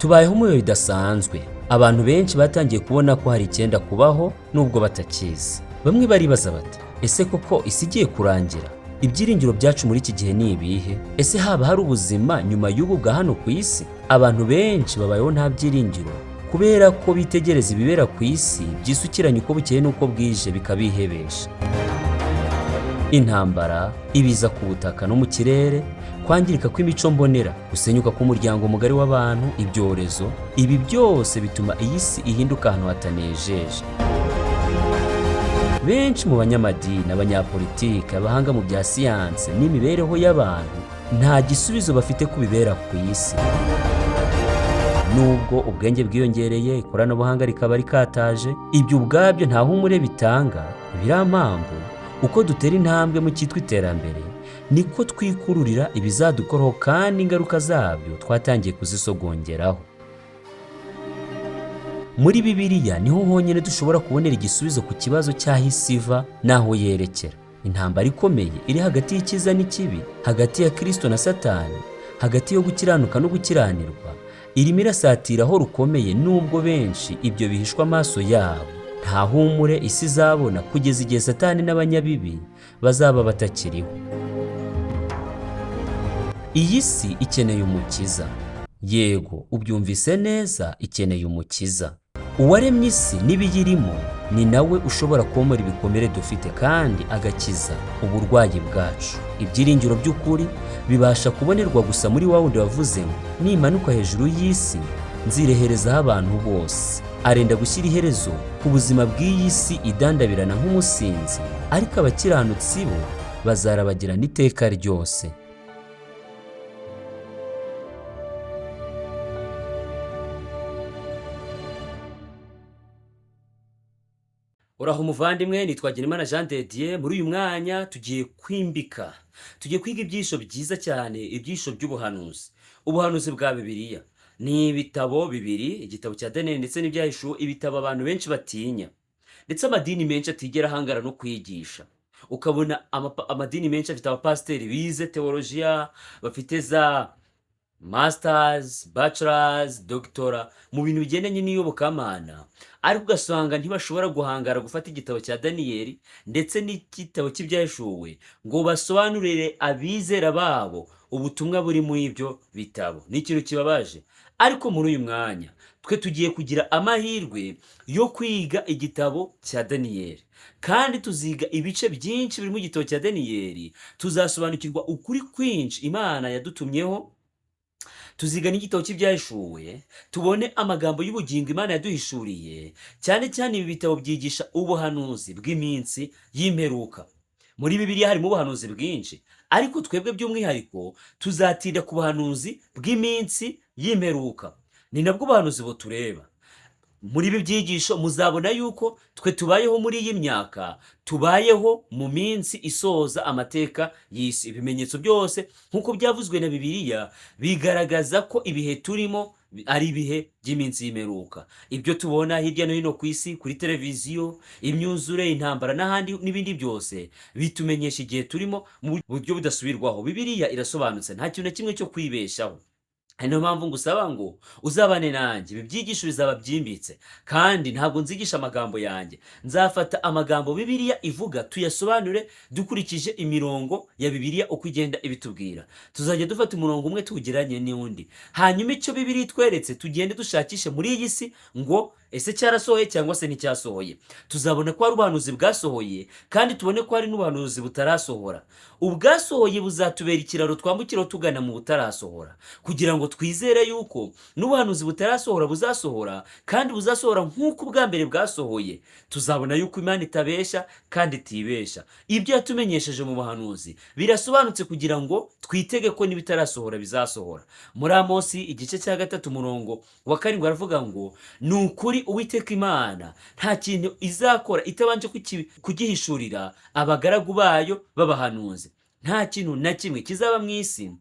Tubayeho mu bihe bidasanzwe. Abantu benshi batangiye kubona ko hari icyenda kubaho nubwo batakizi. Bamwe baribaza bati: "Ese koko isi igiye kurangira? Ibyiringiro byacu muri iki gihe ni ibihe? Ese haba hari ubuzima nyuma y'ubu bwa hano ku isi?" Abantu benshi babayeho nta byiringiro kubera ko bitegereza ibibera ku isi byisukiranya uko bukeye n'uko bwije, bikabihebesha. Intambara, ibiza ku butaka no mu kirere, kwangirika kw'imico mbonera, gusenyuka k'umuryango mugari w'abantu, ibyorezo, ibi byose bituma iyi si ihinduka ahantu hatanejeje. Benshi mu banyamadini, abanyapolitiki, abahanga mu bya siyanse n'imibereho y'abantu nta gisubizo bafite ku bibera ku isi. Nubwo ubwenge bwiyongereye, ikoranabuhanga rikaba rikataje, ibyo ubwabyo nta humure bitanga. Biriya uko dutera intambwe mu cyitwa iterambere, niko twikururira ibizadukoraho, kandi ingaruka zabyo twatangiye kuzisogongeraho. Muri Bibiliya niho honyine dushobora kubonera igisubizo ku kibazo cy'aho isi iva n'aho yerekera. Intambara ikomeye iri hagati y'icyiza n'ikibi, hagati ya Kirisito na Satani, hagati yo gukiranuka no gukiranirwa, irimo irasatira aho rukomeye, nubwo benshi ibyo bihishwa amaso yabo. Nta humure isi izabona kugeza igihe Satani n'abanyabibi bazaba batakiriho. Iyi si ikeneye umukiza. Yego, ubyumvise neza, ikeneye umukiza. Uwaremye isi n'ibiyirimo ni nawe ushobora komora ibikomere dufite kandi agakiza uburwayi bwacu. Ibyiringiro by'ukuri bibasha kubonerwa gusa muri wa wundi wavuze ngo: "Nimanuka hejuru y'isi, nzireherezaho abantu bose." Arenda gushyira iherezo ku buzima bw'iyi si idandabirana nk'umusinzi, ariko abakiranutsi bo bazarabagirana iteka ryose. Uraho umuvandimwe, nitwa Girimana Jean de Dieu. Muri uyu mwanya tugiye kwimbika, tugiye kwiga ibyisho byiza cyane, ibyisho by'ubuhanuzi, ubuhanuzi bwa Bibiliya. Ni ibitabo bibiri, igitabo cya Daniyeli ndetse n'Ibyahishuwe, ibitabo abantu benshi batinya, ndetse amadini menshi atigera ahangara no kwigisha. Ukabona amadini menshi afite abapasiteri bize teolojiya, bafite za masters, bachelors, doctora mu bintu bigendanye n'iyobokamana, ariko ugasanga ntibashobora guhangara gufata igitabo cya Daniyeli ndetse n'igitabo cy'Ibyahishuwe ngo basobanurire abizera babo ubutumwa buri muri ibyo bitabo. Ni ikintu kibabaje, ariko muri uyu mwanya twe tugiye kugira amahirwe yo kwiga igitabo cya Daniyeli, kandi tuziga ibice byinshi biri mu gitabo cya Daniyeli. Tuzasobanukirwa ukuri kwinshi Imana yadutumyeho. Tuziga n'igitabo cy'Ibyahishuwe, tubone amagambo y'ubugingo Imana yaduhishuriye. Cyane cyane ibi bitabo byigisha ubuhanuzi bw'iminsi y'imperuka. Muri Bibiliya harimo ubuhanuzi bwinshi, ariko twebwe by'umwihariko tuzatinda ku buhanuzi bw'iminsi y'imperuka. Ni nabwo buhanuzi butureba. Muri ibi byigisho muzabona yuko twe tubayeho muri iyi myaka, tubayeho mu minsi isoza amateka y'isi. Ibimenyetso byose nk'uko byavuzwe na Bibiliya bigaragaza ko ibihe turimo ari ibihe by'iminsi y'imperuka. Ibyo tubona hirya no hino ku isi, kuri televiziyo, imyuzure, intambara n'ahandi n'ibindi byose, bitumenyesha igihe turimo mu buryo budasubirwaho. Bibiliya irasobanutse, nta kintu na kimwe cyo kwibeshaho. Ari niyo mpamvu ngusaba ngo uzabane nanjye. Ibi byigisho bizaba byimbitse, kandi ntabwo nzigisha amagambo yanjye. Nzafata amagambo Bibiliya ivuga, tuyasobanure dukurikije imirongo ya Bibiliya uko igenda ibitubwira. Tuzajya dufata umurongo umwe tuwugeranye n'undi, hanyuma icyo Bibiliya itweretse tugende dushakishe muri iyi si ngo ese cyarasohoye cyangwa se nticyasohoye. Tuzabona ko hari ubuhanuzi bwasohoye, kandi tubone ko hari n'ubuhanuzi butarasohora. Ubwasohoye buzatubera ikiraro twambukiraho tugana mu butarasohora, kugira ngo twizere yuko n'ubuhanuzi butarasohora buzasohora, kandi buzasohora nk'uko ubwa mbere bwasohoye. Tuzabona yuko Imana itabeshya kandi itibesha. Ibyo yatumenyesheje mu buhanuzi birasobanutse kugira ngo twitege ko n'ibitarasohora bizasohora. Muri Amosi igice cya 3 umurongo wa 7 aravuga ngo: "Ni ukuri Uwiteka Imana nta kintu izakora itabanje kugihishurira abagaragu bayo b'abahanuzi." Nta kintu na kimwe kizaba mu isi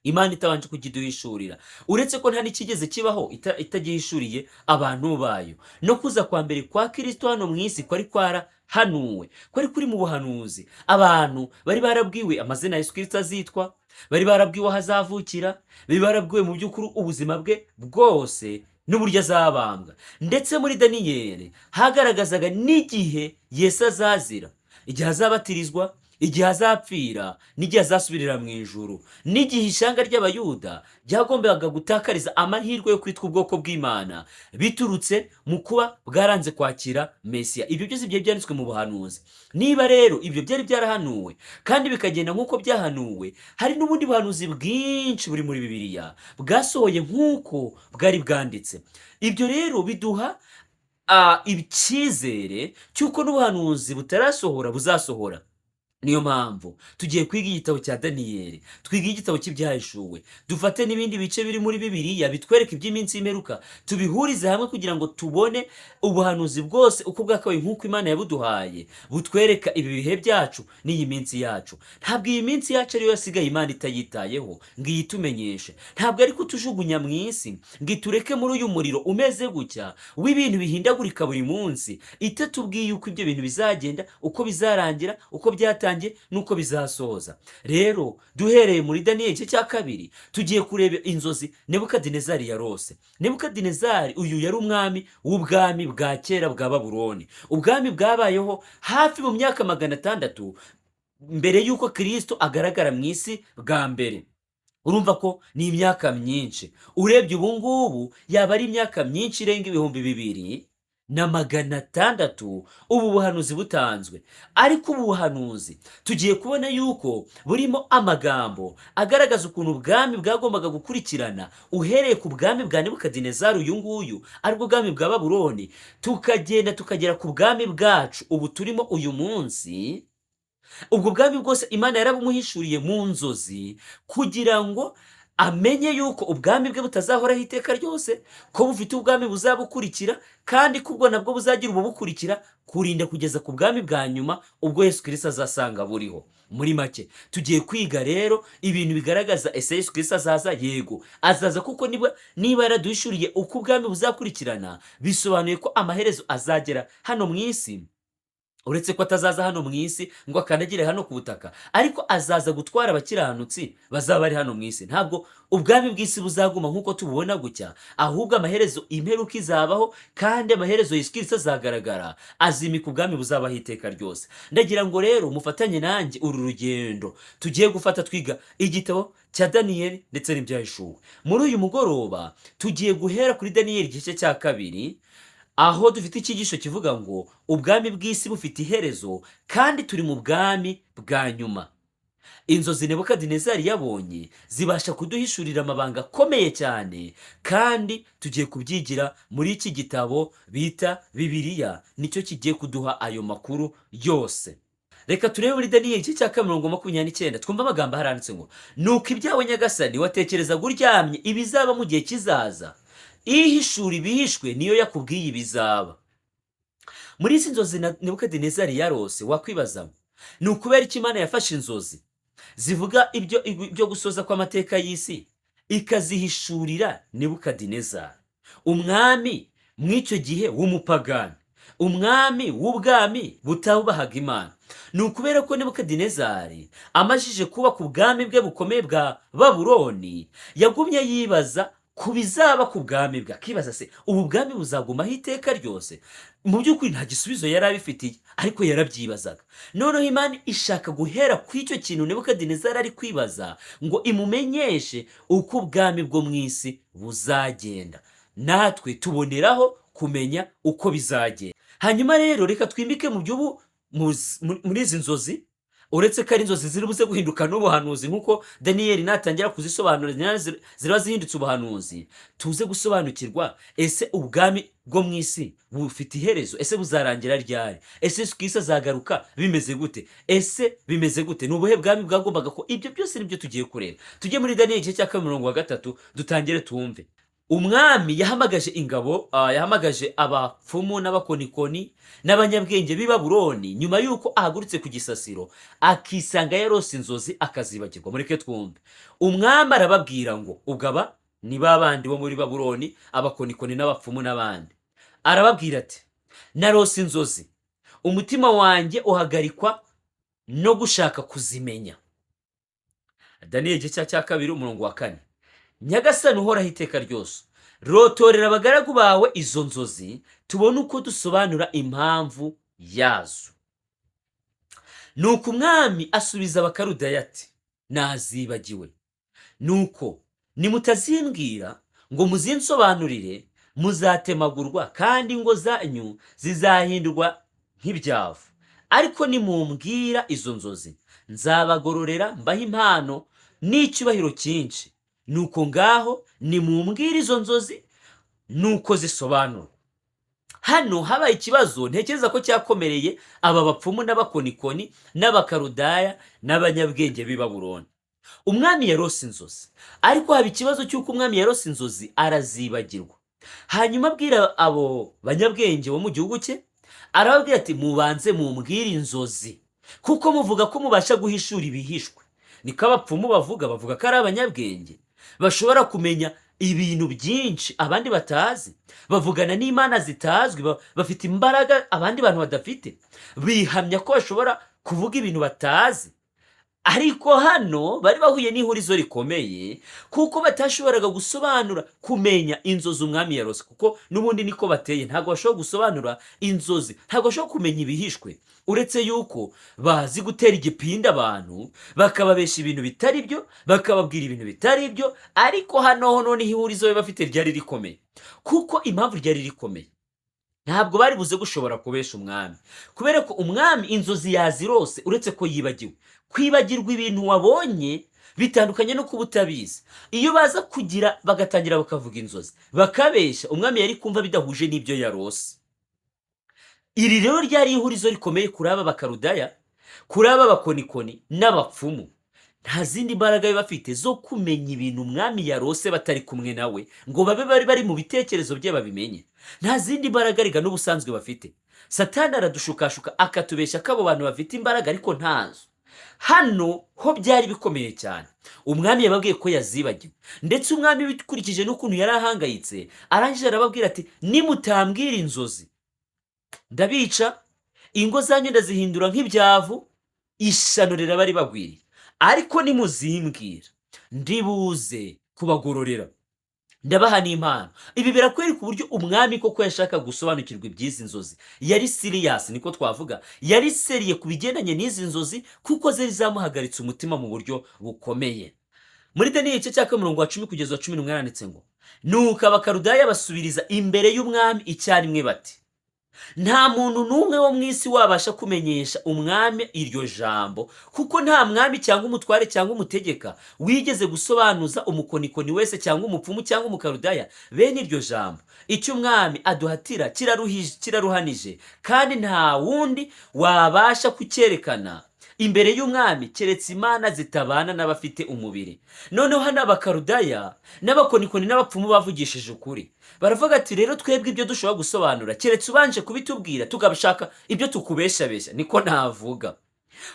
Imana itabanje kukiduhishurira, uretse ko nta n'ikigeze kibaho itagihishuriye abantu bayo. No kuza kwa mbere kwa Kirisito hano mu isi kwari kwara kwarahanuwe, kwari kuri mu buhanuzi. Abantu bari barabwiwe amazina ya Yesu Kristo azitwa, bari barabwiwe aho azavukira, bari barabwiwe mu by'ukuri ubuzima bwe bwose n'uburyo azabambwa. Ndetse muri Daniyeli hagaragazaga n'igihe Yesu azazira, igihe azabatirizwa, igihe azapfira, n'igihe azasubirira mu ijuru, n'igihe ishyanga ry'Abayuda ryagombaga gutakariza amahirwe yo kwitwa ubwoko bw'Imana biturutse mu kuba bwaranze kwakira Mesiya. Ibyo byose byari byanditswe mu buhanuzi. Niba rero ibyo byari byarahanuwe kandi bikagenda nk'uko byahanuwe, hari n'ubundi buhanuzi bwinshi buri muri Bibiliya bwasohoye nk'uko bwari bwanditse. Ibyo rero biduha icyizere cy'uko n'ubuhanuzi butarasohora buzasohora. Niyo mpamvu tugiye kwiga igitabo cya Daniyeli, twiga igitabo cy'Ibyahishuwe, dufate n'ibindi bice biri muri Bibiliya bitwereka iby'iminsi y'imperuka, tubihurize hamwe kugira ngo tubone ubuhanuzi bwose uko bwakabaye nk'uko Imana yabuduhaye, butwereka ibi bihe byacu n'iyi minsi yacu. Ntabwo iyi minsi yacu ariyo yasigaye Imana itayitayeho ngo iyitumenyeshe. Ntabwo ari kutujugunya mu isi ngo itureke muri uyu muriro umeze gutya w'ibintu bihindagurika buri munsi, itatubwiye uko ibyo bintu bizagenda, uko bizarangira, uko byatangiye n'uko bizasoza. Rero duhereye muri Daniyeli igice cya 2, tugiye kureba inzozi Nebukadinezari yarose. Nebukadinezari uyu yari umwami w'ubwami bwa kera bwa Babuloni, ubwami bwabayeho hafi mu myaka 600 mbere y'uko Kristo agaragara mu isi bwa mbere. Urumva ko ni imyaka myinshi. Urebye ubu ngubu yaba ari imyaka myinshi irenga 2600 ubu buhanuzi butanzwe. Ariko ubu buhanuzi tugiye kubona yuko burimo amagambo agaragaza ukuntu ubwami bwagombaga gukurikirana, uhereye ku bwami bwa Nebukadinezari uyu nguyu, aribwo bwami bwa Babuloni, tukagenda tukagera ku bwami bwacu ubu turimo uyu munsi. Ubwo bwami bwose Imana yarabumuhishuriye mu nzozi kugira ngo amenye yuko ubwami bwe butazahoraho iteka ryose, ko bufite ubwami buzabukurikira, kandi ko ubwo nabwo buzagira ububukurikira kurinda kugeza ku bwami bwa nyuma ubwo Yesu Kristo azasanga buriho. Muri make tugiye kwiga rero ibintu bigaragaza ese Yesu Kristo azaza? Yego azaza, kuko niba yaraduhishuriye uko ubwami buzakurikirana, bisobanuye ko amaherezo azagera hano mu isi. Uretse ko atazaza hano mu isi ngo akandagire hano ku butaka, ariko azaza gutwara abakiranutsi bazaba bari hano mu isi. Ntabwo ubwami bw'isi buzaguma nk'uko tububona gutya, ahubwo amaherezo imperuka izabaho, kandi amaherezo Yesu Kristo azagaragara azimika ubwami buzabaho iteka ryose. Ndagira ngo rero mufatanye nanjye uru rugendo tugiye gufata twiga igitabo cya Daniyeli ndetse n'Ibyahishuwe. Muri uyu mugoroba tugiye guhera kuri Daniyeli igice cya 2, aho dufite icyigisho kivuga ngo ubwami bw'isi bufite iherezo kandi turi mu bwami bwa nyuma. Inzozi Nebukadinezari yabonye zibasha kuduhishurira amabanga akomeye cyane, kandi tugiye kubyigira muri iki gitabo bita Bibiliya, nicyo kigiye kuduha ayo makuru yose. Reka turebe muri Daniyeli igice cya 2:29, twumve amagambo aharanditse ngo: nuko ibyawe Nyagasani watekerezaga uryamye ibizaba mu gihe kizaza, ihishura ibihishwe niyo yakubwiye ibizaba. Muri izi nzozi Nebukadinezari yarose, wakwibaza ni ukubera iki Imana yafashe inzozi zivuga ibyo gusoza kw'amateka y'isi ikazihishurira Nebukadinezari, umwami mw'icyo gihe w'umupagani, umwami w'ubwami butubahaga Imana? Ni ukubera ko Nebukadinezari amajije kubaka ubwami bwe bukomeye bwa Babuloni, yagumye yibaza ku bizaba ku bwami bwe, akibaza se ubu bwami buzagumaho iteka ryose? Mu by'ukuri nta gisubizo yari abifitiye, ariko yarabyibazaga. Noneho Imana ishaka guhera ku icyo kintu Nebukadinezari ari kwibaza ngo imumenyeshe uko ubwami bwo mu isi buzagenda, natwe tuboneraho kumenya uko bizagenda. Hanyuma rero reka twimbike mu by'ubu muri izi nzozi, uretse ko ari inzozi ziri buze guhinduka n'ubuhanuzi, nk'uko Daniyeli natangira kuzisobanura ziraba zihindutse ubuhanuzi, tuze gusobanukirwa ese ubwami bwo mu isi bufite iherezo, ese buzarangira ryari, ese Yesu Kristo azagaruka bimeze gute, ese bimeze gute, ni ubuhe bwami bwagombaga ko? Ibyo byose nibyo tugiye kureba. Tujye muri Daniyeli igice cya 2:3, dutangire twumve. Umwami yahamagaje ingabo, yahamagaje abapfumu n'abakonikoni n'abanyabwenge b'i Babuloni nyuma y'uko ahagurutse ku gisasiro akisanga yarose inzozi akazibagirwa. Mureke twumve. Umwami arababwira ngo, ubwo aba ni ba bandi bo muri Babuloni, abakonikoni n'abapfumu n'abandi, arababwira ati: narose inzozi, Umutima wanjye uhagarikwa no gushaka kuzimenya. Daniyeli igice cya 2, umurongo wa 4. Nyagasani uhoraho iteka ryose, rotorera abagaragu bawe izo nzozi, tubone uko dusobanura impamvu yazo. Nuko umwami asubiza Abakaludaya ati: "Nazibagiwe. Nuko nimutazimbwira ngo muzinsobanurire, muzatemagurwa kandi ingo zanyu zizahindurwa nk'ibyavu. Ariko nimumbwira izo nzozi, nzabagororera, mbahe impano n'icyubahiro cyinshi. Nuko ngaho nimumbwire izo nzozi nuko zisobanurwa." Hano habaye ikibazo ntekereza ko cyakomereye aba bapfumu n'abakonikoni n'Abakarudaya n'abanyabwenge b'i Babuloni. Umwami yarose inzozi, ariko haba ikibazo cy'uko umwami yarose inzozi arazibagirwa. Hanyuma abwira abo banyabwenge bo mu gihugu cye, arababwira ati: "Mubanze mumbwire inzozi, kuko muvuga ko mubasha guhishura ibihishwe." Niko abapfumu bavuga, bavuga ko ari abanyabwenge bashobora kumenya ibintu byinshi abandi batazi, bavugana n'imana zitazwi, bafite imbaraga abandi bantu badafite, bihamya ko bashobora kuvuga ibintu batazi. Ariko hano bari bahuye n'ihurizo rikomeye, kuko batashoboraga gusobanura, kumenya inzozi umwami yarose, kuko n'ubundi niko bateye. Ntabwo bashobora gusobanura inzozi, ntabwo bashobora kumenya ibihishwe, uretse yuko bazi gutera igipindi abantu, bakababesha ibintu bitari byo, bakababwira ibintu bitari byo. Ariko hano ho noneho ihurizo bari bafite ryari rikomeye, kuko impamvu ryari rikomeye, ntabwo bari buze gushobora kubesha umwami, kubera ko umwami inzozi yazirose, uretse ko yibagiwe. Kwibagirwa ibintu wabonye bitandukanye no kuba utabizi. Iyo baza kugira bagatangira bakavuga inzozi, bakabeshya umwami, yari kumva bidahuje n'ibyo yarose. Iri rero ryari ihurizo rikomeye kuri aba Bakarudaya, kuri aba bakonikoni n'abapfumu. Nta zindi mbaraga bari bafite zo kumenya ibintu umwami yarose batari kumwe nawe, ngo babe bari bari mu bitekerezo bye babimenye. Nta zindi mbaraga rega n'ubusanzwe bafite. Satani aradushukashuka, akatubeshya ko abo bantu bafite imbaraga, ariko ntazo. Hano ho byari bikomeye cyane. Umwami yababwiye ko yazibagiwe, ndetse umwami, bikurikije n'ukuntu yari ahangayitse, arangije arababwira ati: "Nimutambwira inzozi, ndabica, ingo zanyu ndazihindura nk'ibyavu, ishyano riraba ribagwiriye. Ariko nimuzimbwira, ndibuze kubagororera, ndabaha n'impano." Ibi birakwereka uburyo umwami koko yashaka gusobanukirwa iby'izi nzozi. Yari serious, niko twavuga, yari sérieux ku bigendanye n'izi nzozi, kuko zari zamuhagaritse umutima mu buryo bukomeye. Muri Daniyeli igice cya 10, umurongo wa 10 kugeza wa 11, handitse ngo: "Nuko Abakarudaya basubiriza imbere y'umwami icyarimwe bati: 'Nta muntu n'umwe wo mu isi wabasha kumenyesha umwami iryo jambo, kuko nta mwami cyangwa umutware cyangwa umutegeka wigeze gusobanuza umukonikoni wese cyangwa umupfumu cyangwa Umukarudaya bene iryo jambo. Icyo umwami aduhatira kiraruhanije, kandi nta wundi wabasha kucyerekana imbere y'umwami keretse imana zitabana n'abafite umubiri.'" Noneho hano Abakarudaya n'abakonikoni n'abapfumu bavugishije ukuri, baravuga ati: "Rero twebwe ibyo dushobora gusobanura, keretse ubanje kubitubwira, tukabishaka ibyo tukubeshabeshya." Niko navuga,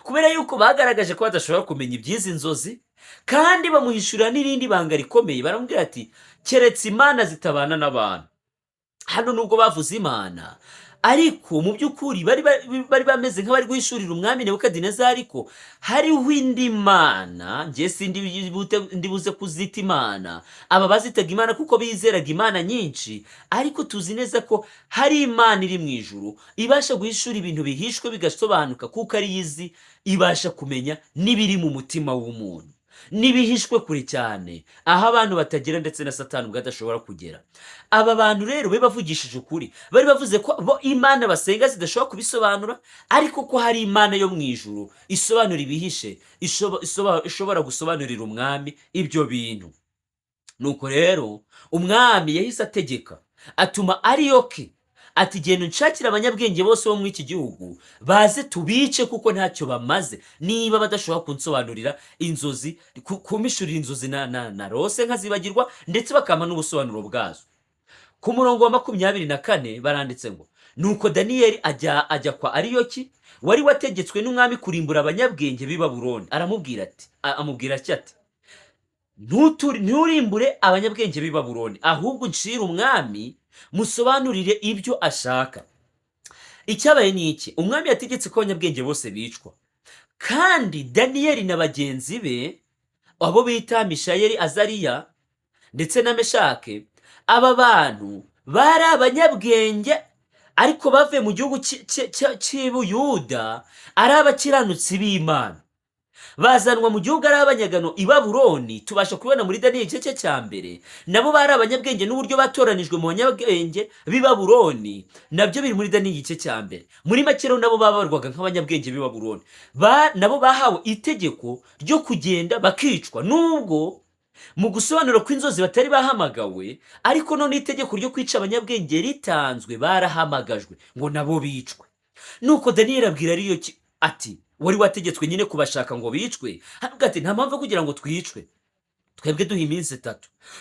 kubera yuko bagaragaje ko badashobora kumenya iby'izi nzozi, kandi bamuhishurira n'irindi banga rikomeye. Baramubwira ati: "Keretse imana zitabana n'abantu." Hano nubwo bavuze Imana, ariko mu by'ukuri bari bameze nk'abari guhishurira umwami Nebukadinezari ko hariho indi mana. Njye sindi ndibuze kuzita imana, aba bazitaga imana kuko bizeraga imana nyinshi, ariko tuzi neza ko hari Imana iri mu ijuru ibasha guhishura ibintu bihishwe bigasobanuka, kuko ari izi ibasha kumenya n'ibiri mu mutima w'umuntu, n'ibihishwe kure cyane aho abantu batagera, ndetse na Satani ubwo adashobora kugera. Aba bantu rero be bavugishije ukuri, bari bavuze ko bo imana basenga zidashobora kubisobanura, ariko ko hari Imana yo mu ijuru isobanura ibihishe, ishobora gusobanurira umwami ibyo bintu. Nuko rero umwami yahise ategeka, atuma Ariyoki ati: "Genda unshakire abanyabwenge bose bo muri iki gihugu, baze tubice, kuko ntacyo bamaze niba badashobora kunsobanurira inzozi, kumpishurira inzozi na narose nkazibagirwa, ndetse bakampa n'ubusobanuro bwazo." Ku murongo wa 24 baranditse ngo: "Nuko Daniyeli ajya kwa Ariyoki wari wategetswe n'umwami kurimbura abanyabwenge b'i Babuloni, aramubwira ati, amubwira ati: 'Nturimbure abanyabwenge b'i Babuloni, ahubwo ncire umwami, musobanurire ibyo ashaka.'" Icyabaye ni iki? Umwami yategetse ko abanyabwenge bose bicwa, kandi Daniyeli na bagenzi be, abo bita Mishayeli, Azariya ndetse na Meshake, aba bantu bari abanyabwenge, ariko bavuye mu gihugu cy'i Buyuda ari abakiranutsi b'Imana, bazanwa mu gihugu ari abanyagano i Babuloni. Tubasha kubibona muri Daniyeli igice cye cya mbere. Nabo bari abanyabwenge, n'uburyo batoranijwe mu banyabwenge b'i Babuloni nabyo biri muri Daniyeli igice cya mbere. Muri make rero, nabo babarwaga nk'abanyabwenge b'i Babuloni. Nabo bahawe itegeko ryo kugenda bakicwa, nubwo mu gusobanura kw'inzozi batari bahamagawe, ariko none itegeko ryo kwica abanyabwenge ritanzwe, barahamagajwe ngo nabo bicwe. Nuko Daniyeli abwira Ariyoki ati, wari wategetswe nyine kubashaka ngo bicwe, aravuga ati: "Nta mpamvu yo kugira ngo twicwe. Twebwe duha iminsi 3,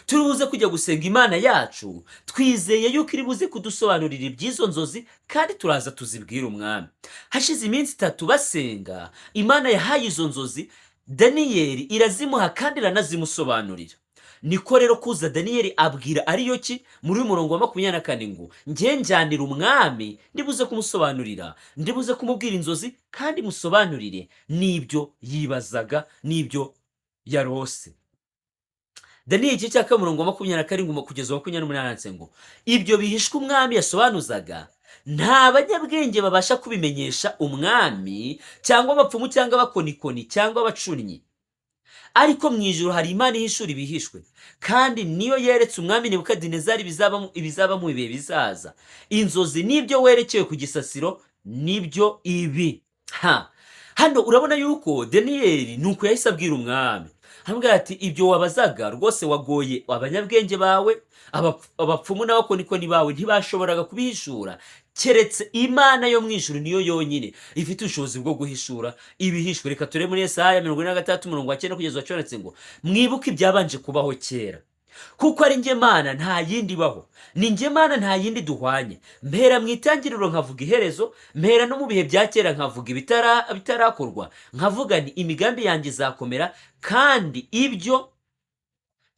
turi buze kujya gusenga Imana yacu, twizeye yuko iri buze kudusobanurira iby'izo nzozi, kandi turaza tuzibwira umwami." Hashize iminsi 3 basenga, Imana yahaye izo nzozi Daniyeli, irazimuha kandi iranazimusobanurira. Niko rero kuza Daniyeli abwira Ariyoki muri uyu murongo wa 24 ngo: "Njye njyanira umwami, ndibuze kumusobanurira, ndibuze kumubwira inzozi kandi musobanurire n'ibyo yibazaga n'ibyo yarose." Daniyeli igice cya kabiri, umurongo wa 27 kugeza 28, handitse ngo: "Ibyo bihishwe umwami yasobanuzaga, nta banyabwenge babasha kubimenyesha umwami, cyangwa abapfumu, cyangwa abakonikoni, cyangwa abacunnyi. Ariko mu ijuru hari Imana ihishura ibihishwe, kandi niyo yeretse umwami Nebukadinezari ibizaba mu bihe bizaza. Inzozi n'ibyo werekewe ku gisasiro nibyo ibi." Ha, hano urabona yuko Daniyeli ni uko yahise abwira umwami, aramubwira ati: "Ibyo wabazaga rwose wagoye abanyabwenge bawe, abapfumu n'abakonikoni bawe, ntibashoboraga kubihishura, keretse Imana yo mu ijuru, niyo yonyine ifite ubushobozi bwo guhishura ibihishwe." Reka turebe muri Yesaya 46, umurongo wa 9 kugeza wa 10, handitse ngo: "Mwibuke ibyabanje kubaho kera, kuko ari njye Mana, nta yindi ibaho. Ni njye Mana, nta yindi duhwanye. Mpera mu itangiriro nkavuga iherezo, mpera no mu bihe bya kera nkavuga bitarakorwa, nkavuga nti: 'Imigambi yanjye izakomera, kandi ibyo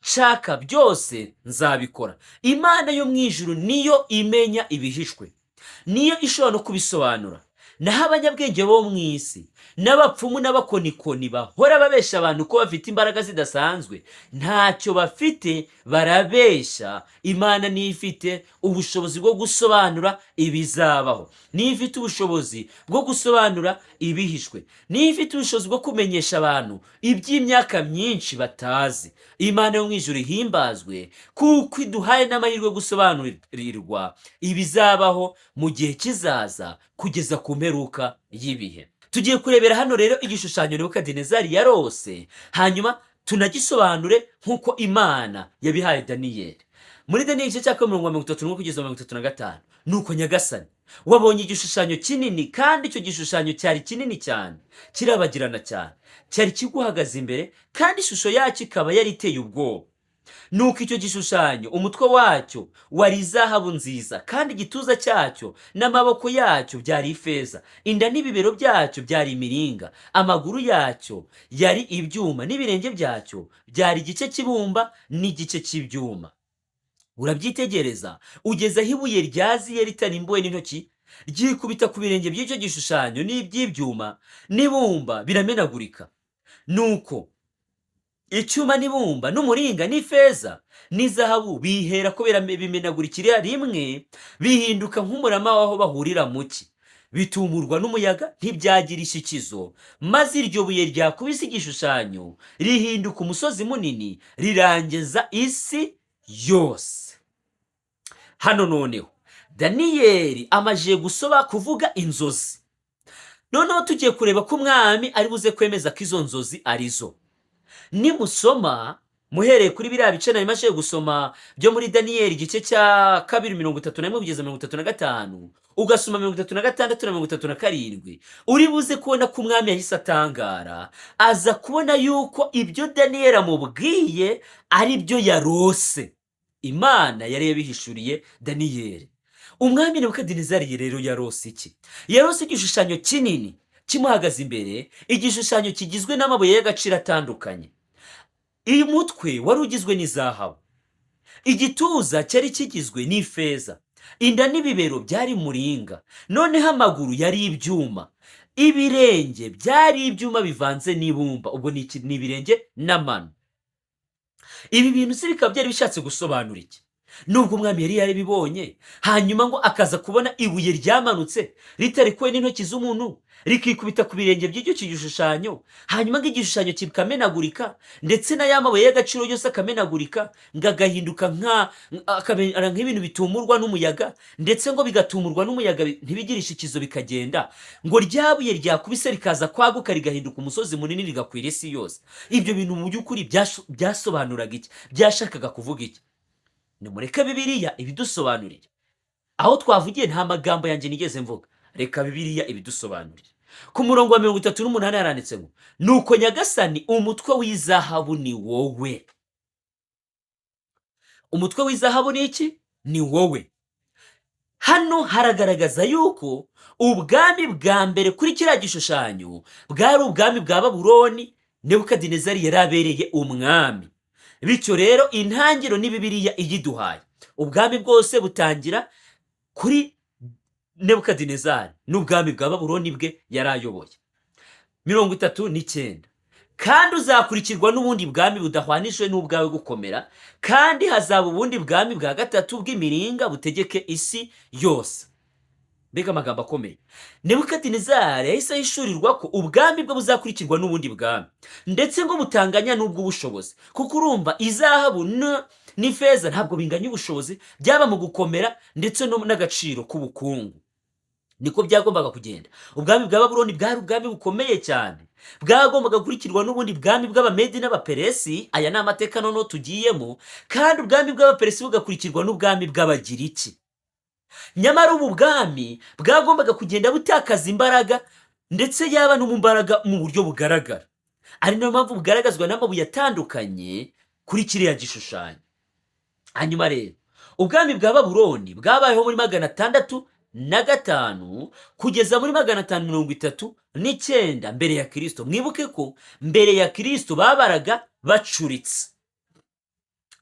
nshaka byose nzabikora.'" Imana yo mu ijuru niyo imenya ibihishwe, niyo ishobora no kubisobanura. Naho abanyabwenge bo mu isi n'abapfumu n'abakonikoni bahora babesha abantu ko bafite imbaraga zidasanzwe, ntacyo bafite, barabeshya. Imana niyo ifite ubushobozi bwo gusobanura ibizabaho, niyo ifite ubushobozi bwo gusobanura ibihishwe, niyo ifite ubushobozi bwo kumenyesha abantu iby'imyaka myinshi batazi. Imana yo mu ijuru ihimbazwe, kuko iduhaye n'amahirwe yo gusobanurirwa ibizabaho mu gihe kizaza kugeza ku mperuka y'ibihe. Tugiye kurebera hano rero igishushanyo Nebukadinezari yarose, hanyuma tunagisobanure nk'uko Imana yabihaye Daniyeli. Muri Daniyeli igice cya kabiri, umurongo wa 31 kugeza 35: "Nuko nyagasani, wabonye igishushanyo kinini, kandi icyo gishushanyo cyari kinini cyane, kirabagirana cyane, cyari kiguhagaze imbere, kandi ishusho yacyo ikaba yari iteye ubwoba. Nuko icyo gishushanyo, umutwe wacyo wari izahabu nziza, kandi igituza cyacyo n'amaboko yacyo byari ifeza, inda n'ibibero byacyo byari imiringa, amaguru yacyo yari ibyuma, n'ibirenge byacyo byari igice cy'ibumba n'igice cy'ibyuma. Urabyitegereza ugeze aho ibuye ryaziye ritarimbuwe n'intoki ryikubita ku birenge by'icyo gishushanyo n'iby'ibyuma n'ibumba, biramenagurika. Nuko icyuma n'ibumba n'umuringa n'ifeza n'izahabu bihera ko bimenagurikira rimwe, bihinduka nk'umurama w'aho bahurira mu cyi, bitumurwa n'umuyaga, ntibyagira ishyikizo. Maze iryo buye ryakubise igishushanyo rihinduka umusozi munini, rirangiza isi yose." Hano noneho Daniyeli amajije gusoba kuvuga inzozi. Noneho tugiye kureba ko umwami ari buze kwemeza ko izo nzozi ari zo. Nimusoma muhereye kuri biriya bice nari maze gusoma byo muri Daniyeli igice cya kabiri, 31 kugeza 35, ugasoma 36 na 37, uri buze kubona ko umwami yahise atangara, aza kubona yuko ibyo Daniyeli amubwiye ari byo yarose, Imana yari yabihishuriye Daniyeli. Umwami Nebukadinezari rero yarose iki? Yarose igishushanyo kinini kimuhagaze imbere, igishushanyo kigizwe n'amabuye y'agaciro atandukanye. Uyu mutwe wari ugizwe n'izahabu, igituza cyari kigizwe n'ifeza. Inda n'ibibero byari muringa, noneho amaguru yari ibyuma, ibirenge byari ibyuma bivanze n'ibumba. Ubwo ni iki? Ni ibirenge n'amano. Ibi bintu se bikaba byari bishatse gusobanura iki? Nubwo umwami yari yarabibonye, hanyuma ngo akaza kubona ibuye ryamanutse ritarekuwe n'intoki z'umuntu, rikikubita ku birenge by'icyo gishushanyo, hanyuma ngo igishushanyo kikamenagurika, ndetse na ya mabuye y'agaciro yose akamenagurika, ngo agahinduka akamera nk'ibintu bitumurwa n'umuyaga, ndetse ngo bigatumurwa n'umuyaga ntibigire ishikizo, bikagenda, ngo rya buye ryakubise rikaza kwaguka rigahinduka umusozi munini, rigakwira isi yose. Ibyo bintu mu by'ukuri byasobanuraga iki? Byashakaga kuvuga iki? Nimureke Bibiliya ibidusobanurire. Aho twavugiye nta magambo yanjye nigeze mvuga, reka Bibiliya ibidusobanurire. Ku murongo wa 38 yaranditse ngo: "Nuko nyagasani, umutwe w'izahabu ni wowe." Umutwe w'izahabu ni iki? Ni wowe. Hano haragaragaza yuko ubwami bwa mbere kuri kiriya gishushanyo bwari ubwami bwa Babuloni, Nebukadinezari yari abereye umwami. Bityo rero intangiriro ni Bibiliya iyiduhaye. Ubwami bwose butangira kuri Nebukadinezari n'ubwami bwa Babuloni bwe yari ayoboye. 39: "Kandi uzakurikirwa n'ubundi bwami budahwanijwe n'ubwawe gukomera, kandi hazaba ubundi bwami bwa gatatu bw'imiringa butegeke isi yose." Mbega amagambo akomeye! Nebukadinezari yahise ahishurirwa ko ubwami bwe buzakurikirwa n'ubundi bwami, ndetse ngo butanganya n'ubw'ubushobozi, kuko urumva izahabu n'ifeza ntabwo binganya ubushobozi, byaba mu gukomera ndetse n'agaciro k'ubukungu. Niko byagombaga kugenda. Ubwami bwa Babuloni bwari ubwami bukomeye cyane, bwagombaga gukurikirwa n'ubundi bwami bw'Abamedi n'Abaperesi. Aya ni amateka noneho tugiyemo. Kandi ubwami bw'Abaperesi bugakurikirwa n'ubwami bw'Abagiriki. Nyamara ubu bwami bwagombaga kugenda butakaza imbaraga, ndetse yaba no mu mbaraga mu buryo bugaragara, ari nayo mpamvu bugaragazwa n'amabuye atandukanye kuri kiriya gishushanyo. Hanyuma rero ubwami bwa Babuloni bwabayeho muri 605 kugeza muri 539 mbere ya Kirisito. Mwibuke ko mbere ya Kirisito babaraga bacuritse,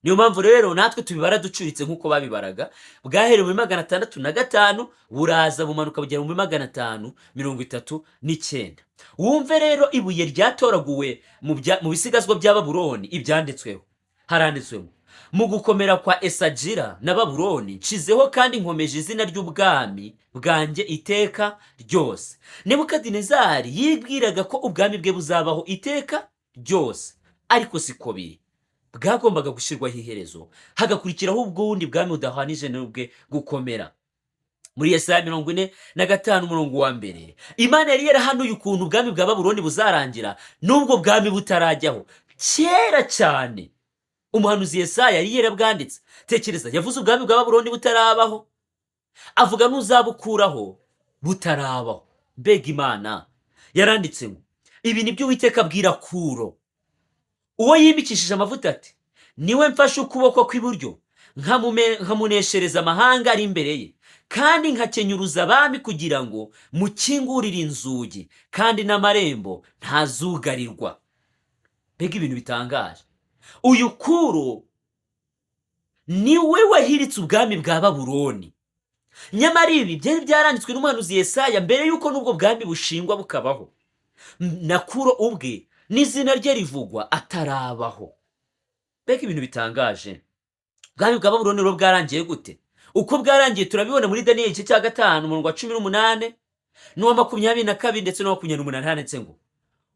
niyo mpamvu rero natwe tubibara ducuritse nk'uko babibaraga. Bwahereye muri 605, buraza bumanuka bugera muri 539. Wumve rero ibuye ryatoraguwe mu bisigazwa bya Babuloni ibyanditsweho. Haranditswemo: "Mu gukomera kwa Esagira na Babuloni nshizeho kandi nkomeje izina ry'ubwami bwanjye iteka ryose." Nebukadinezari yibwiraga ko ubwami bwe buzabaho iteka ryose, ariko siko biri. Bwagombaga gushyirwaho iherezo, hagakurikiraho ubwundi bwami budahwanije n'ubwe gukomera. Muri Yesaya 45 umurongo wa 1, Imana yari yarahanuye ukuntu ubwami bwa Babuloni buzarangira n'ubwo bwami butarajyaho. Kera cyane umuhanuzi Yesaya yari yarabwanditse. Tekereza, yavuze ubwami bwa Babuloni butarabaho, avuga n'uzabukuraho butarabaho. Mbega Imana! Yaranditse ngo: "Ibi ni byo Uwiteka abwira Kuro, uwo yimikishije amavuta, ati: 'Niwe mfashe ukuboko kw'iburyo, nkamuneshereza amahanga ari imbere ye, kandi nkakenyuruza abami, kugira ngo mukingurire inzugi, kandi n'amarembo ntazugarirwa.'" Mbega ibintu bitangaje! Uyu Kuro niwe wahiritse ubwami bwa Babuloni. Nyamara ibi byari byaranditswe n'umuhanuzi Yesaya mbere y'uko n'ubwo bwami bushingwa bukabaho, na Kuro ubwe n'izina rye rivugwa atarabaho. Mbega ibintu bitangaje! Ubwami bwa Babuloni rero bwarangiye gute? Uko bwarangiye turabibona muri Daniyeli igice cya 5, umurongo wa 18 n'uwa 22 ndetse n'uwa 28. Handitse ngo: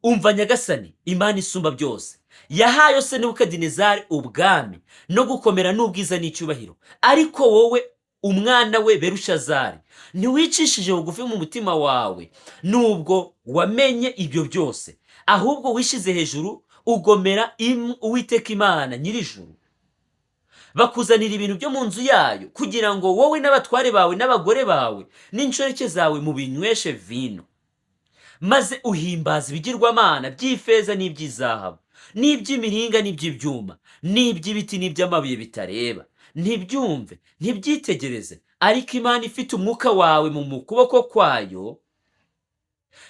"Umva nyagasani, Imana isumba byose yahaye se Nebukadinezari ubwami no gukomera n'ubwiza n'icyubahiro, ariko wowe, umwana we Berushazari, ntiwicishije bugufi mu mutima wawe nubwo wamenye ibyo byose, ahubwo wishyize hejuru, ugomera Uwiteka Imana nyir'ijuru. Bakuzanira ibintu byo mu nzu yayo, kugira ngo wowe n'abatware bawe n'abagore bawe n'inshoreke zawe mubinyweshe vino, maze uhimbaza ibigirwamana by'ifeza n'iby'izahabu n'iby'imiringa n'iby'ibyuma n'iby'ibiti n'iby'amabuye, bitareba, ntibyumve, ntibyitegereze. Ariko Imana ifite umwuka wawe mu kuboko kwayo,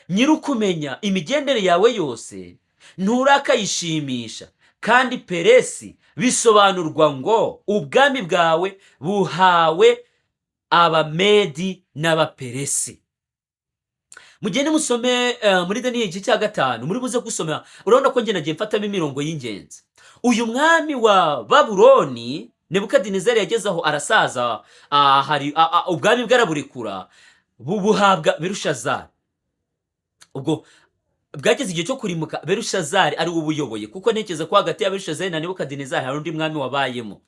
nyir'ukumenya imigendere yawe yose, nturakayishimisha. Kandi Peresi bisobanurwa ngo ubwami bwawe buhawe Abamedi n'Abaperesi. Mugende musome muri Daniyeli igice cya 5, muri buze gusoma. Urabona ko njye nagiye mfatamo imirongo y'ingenzi. Uyu mwami wa Babuloni Nebukadinezari yageze aho arasaza, hari ubwami bwe araburekura, buhabwa Berushazari. Ubwo bwageze igihe cyo kurimuka, Berushazari ari we ubuyoboye, kuko ntekereza ko hagati ya Berushazari na Nebukadinezari hari undi mwami wabayemo.